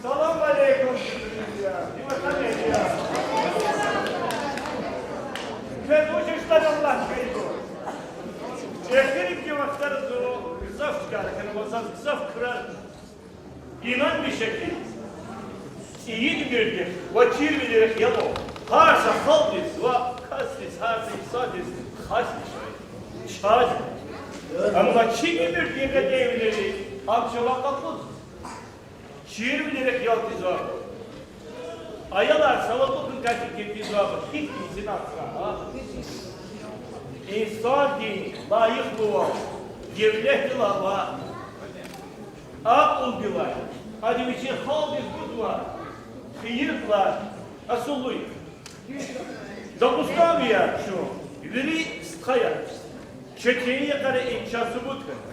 Салам алейкум. Квез вуч иштиракар лагь хьайитӀа. Эхиримжи вахтара зун гзаф чкайра хьанва, заз гзаф крар. Инанмиш хьи, цӀийи уьмуьрдихъ ва чирвилерихъ ялу, гьар са халкьдиз ва касдиз, гьар са инсандиз хас чкай, чаз. Амма чи уьмуьрдин кьетӀенвилери ам чавай къакъудзава. Чирвилерихъ ялтӀизвайбур, аялар савадлу хьун кӀанзавайбур, гьихьтин зина хьурай, а? Инсандин лайихлувал, девлетлувал ва акьулдилай, ада вичин халкьдиз гузвай хийирдилай асулу я. Дагъустанвияр чун, вири стхаяр. Четин йикъара и чаз субут хьана.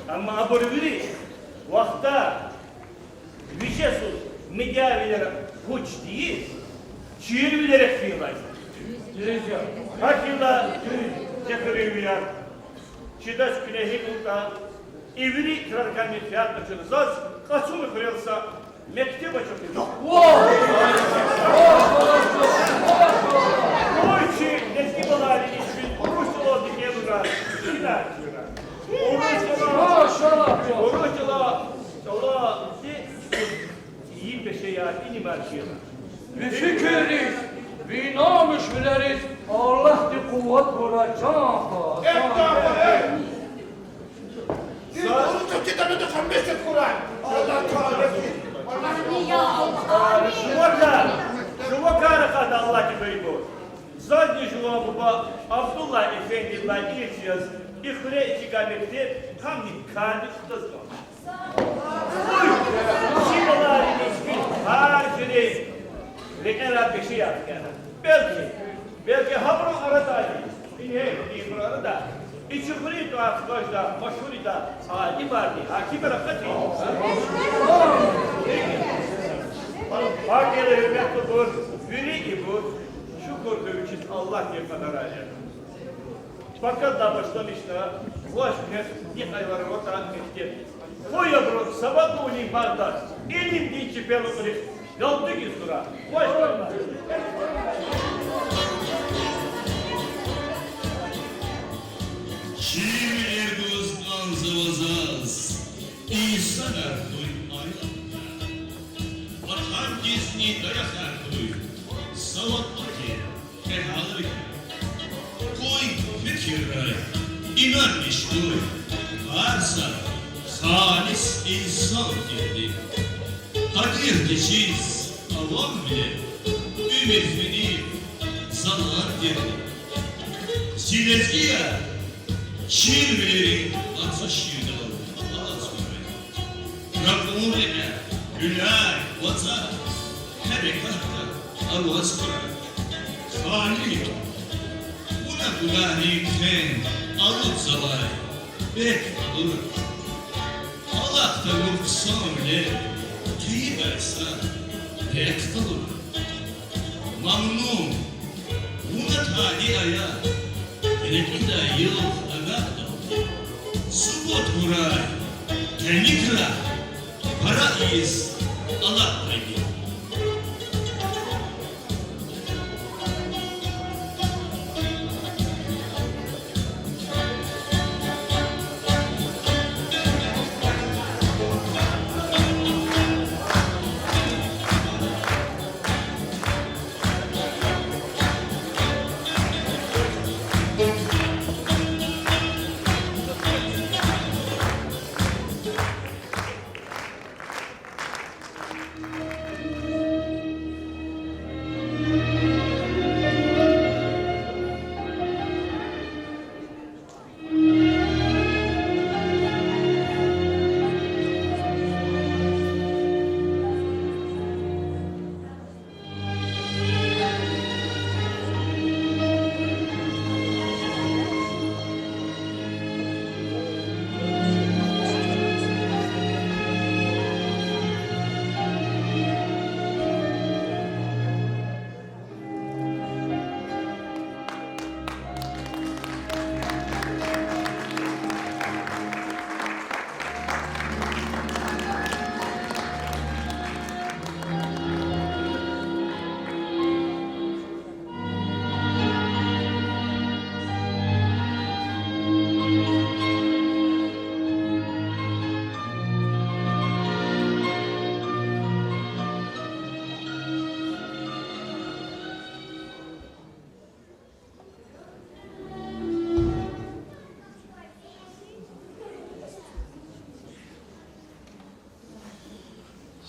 Амма абур вири вахтар вижесуз, мидявилера пуч тийиз, чирвилерихъ фейила. Гьакӏ хьайила, жегьилвияр, чидаз куьне гьикӏ ятӏа, и вири крарикай менфят къачуна. Заз Къацуна хуьрел са Мектеб ачухиз. Вуй чи лезги балайрини чпин урус чӀалалди кӀелурай, чинар чирай. Урус чӀала, машаллагь, урус чӀала, чӀала, и, и пешеяр, и нимар чирай. Ви фикирриз, ви инанмишвилериз Аллагьди къуват гурай, чан хва. Заз жува кар, жува кар акъатда, Аллагьди бейбур. Зазни жуван буба Абдуллагь эфендидилай ирс яз и хуьре эцигай мектеб гьамни кардик кутаз кӀан. Чи балайрини чпин гьар жуьре рекьерай пешеяр хкяна. Белки, белки гьабурун арадани, ингье, ибурун арада и чуьхуьрин тӀвар хкажда машгьурида алимарни, гьакимар акъатин. Гьакӏ я, гьуьрметлубур, вири ибур, шукур хьуй вичиз, Аллагьдин кьадарар я. Пакадилай башламишна, ваш квехъ йикъалай аватӏа мектеб. Къуй абуру савадлувилин багъда илимдин чепелукьрихъ галдугиз хьурай. Ваш квехъ. Чирвилер гуз кӏанзава заз, инсанар хьуй аялар, ватандизни даякьар хьуй, савадлу тир, кьегьалри. Къуй фикиррай, инанмиш хьуй, гьар са халис инсан тирди. Къадир течиз авамвиле, уьмуьр финиз заман тирди. Зи лезгияр, чирвилерин вацӀа ширдал алаз хьурай. Ракьун рекье, гьуьлуьр, вацӀа, гьерекатда аваз хьурай. Халикь, вуна гунагьрин хъен алудзавай пек къалура. Алахъ тавур хъсанвилер хъийидай са пек къалура. Мамнун, вуна тади ая, рекьидай югъ агакьдалди, субут гурай, къени крар пара ийиз алакьдайди.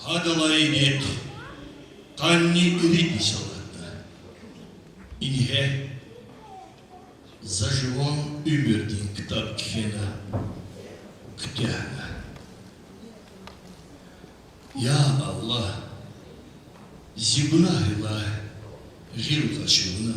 Гьадалайни къанни ирид йис алатна. Ингье, за жуван уьмуьрдин ктаб кхьена, куьтягьна. Я Аллагь, зи гунагьрилай гъил къачу вуна.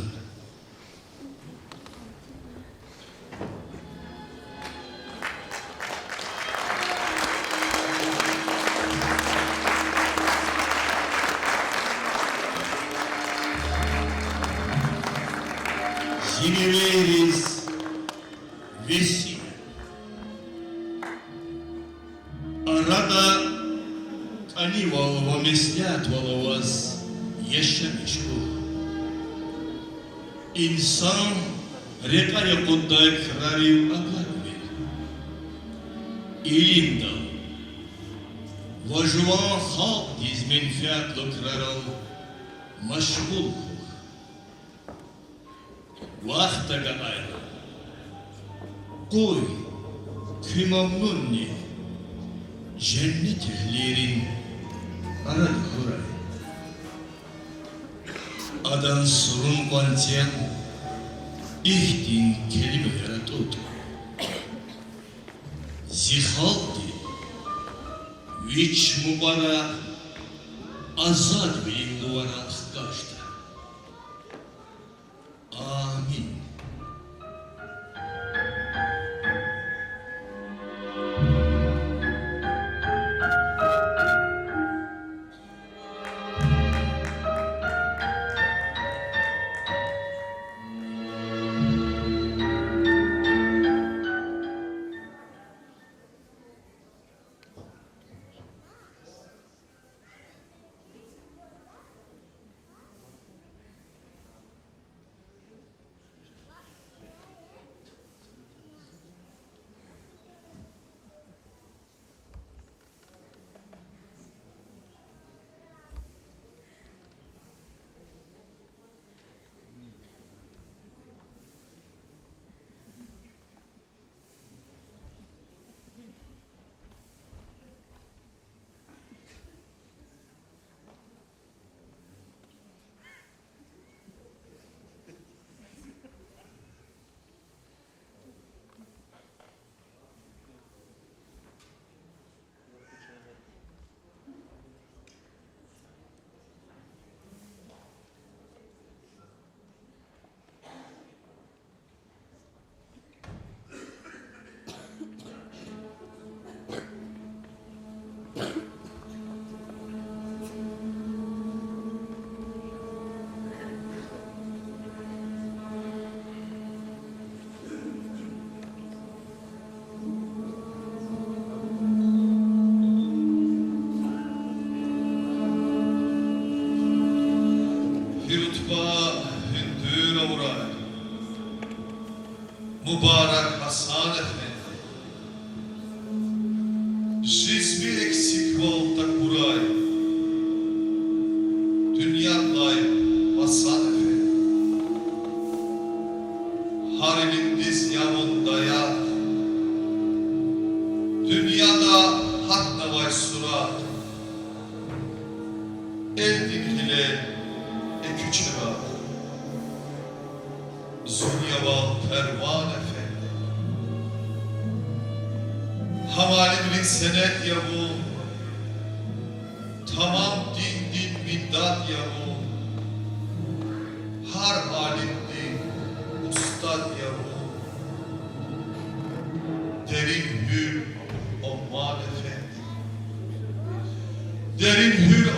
Зи невейриз весият. Арада кӀанивал ван Меслятвал аваз яшамиш хьухь. Инсан рекье акъуддай крарив агармир. Илимдал ва жуван халкьдиз менфятлу крарал машгъул хьухь. Вахт агакьайла, къуй, куь мамнунни женнет эгьлийрин арада хьурай. Адан сурун къванцел ихьтин келимаяр атӀуд: зи халкьди вич мукьвара азадвилин луварал хкажда. Амин. Гьи рутба, гьуьндуьр авурай, мубарак Гьасан эфенди. Жиз ви эксиквал такурай, дуьньядилай Гьасан эфенди. Гьар илимдиз я вун даях, дуьньяда гьатнавай сурат. Элдин гъиле экуь чирагъ, зун я вал Перван эфенди. Гьам алимрин сенед я вун, тамам диндин мидад я вун, гьар алимдин устад я вун. Дерин гьуьл Уман эфенди, дерин гьуьл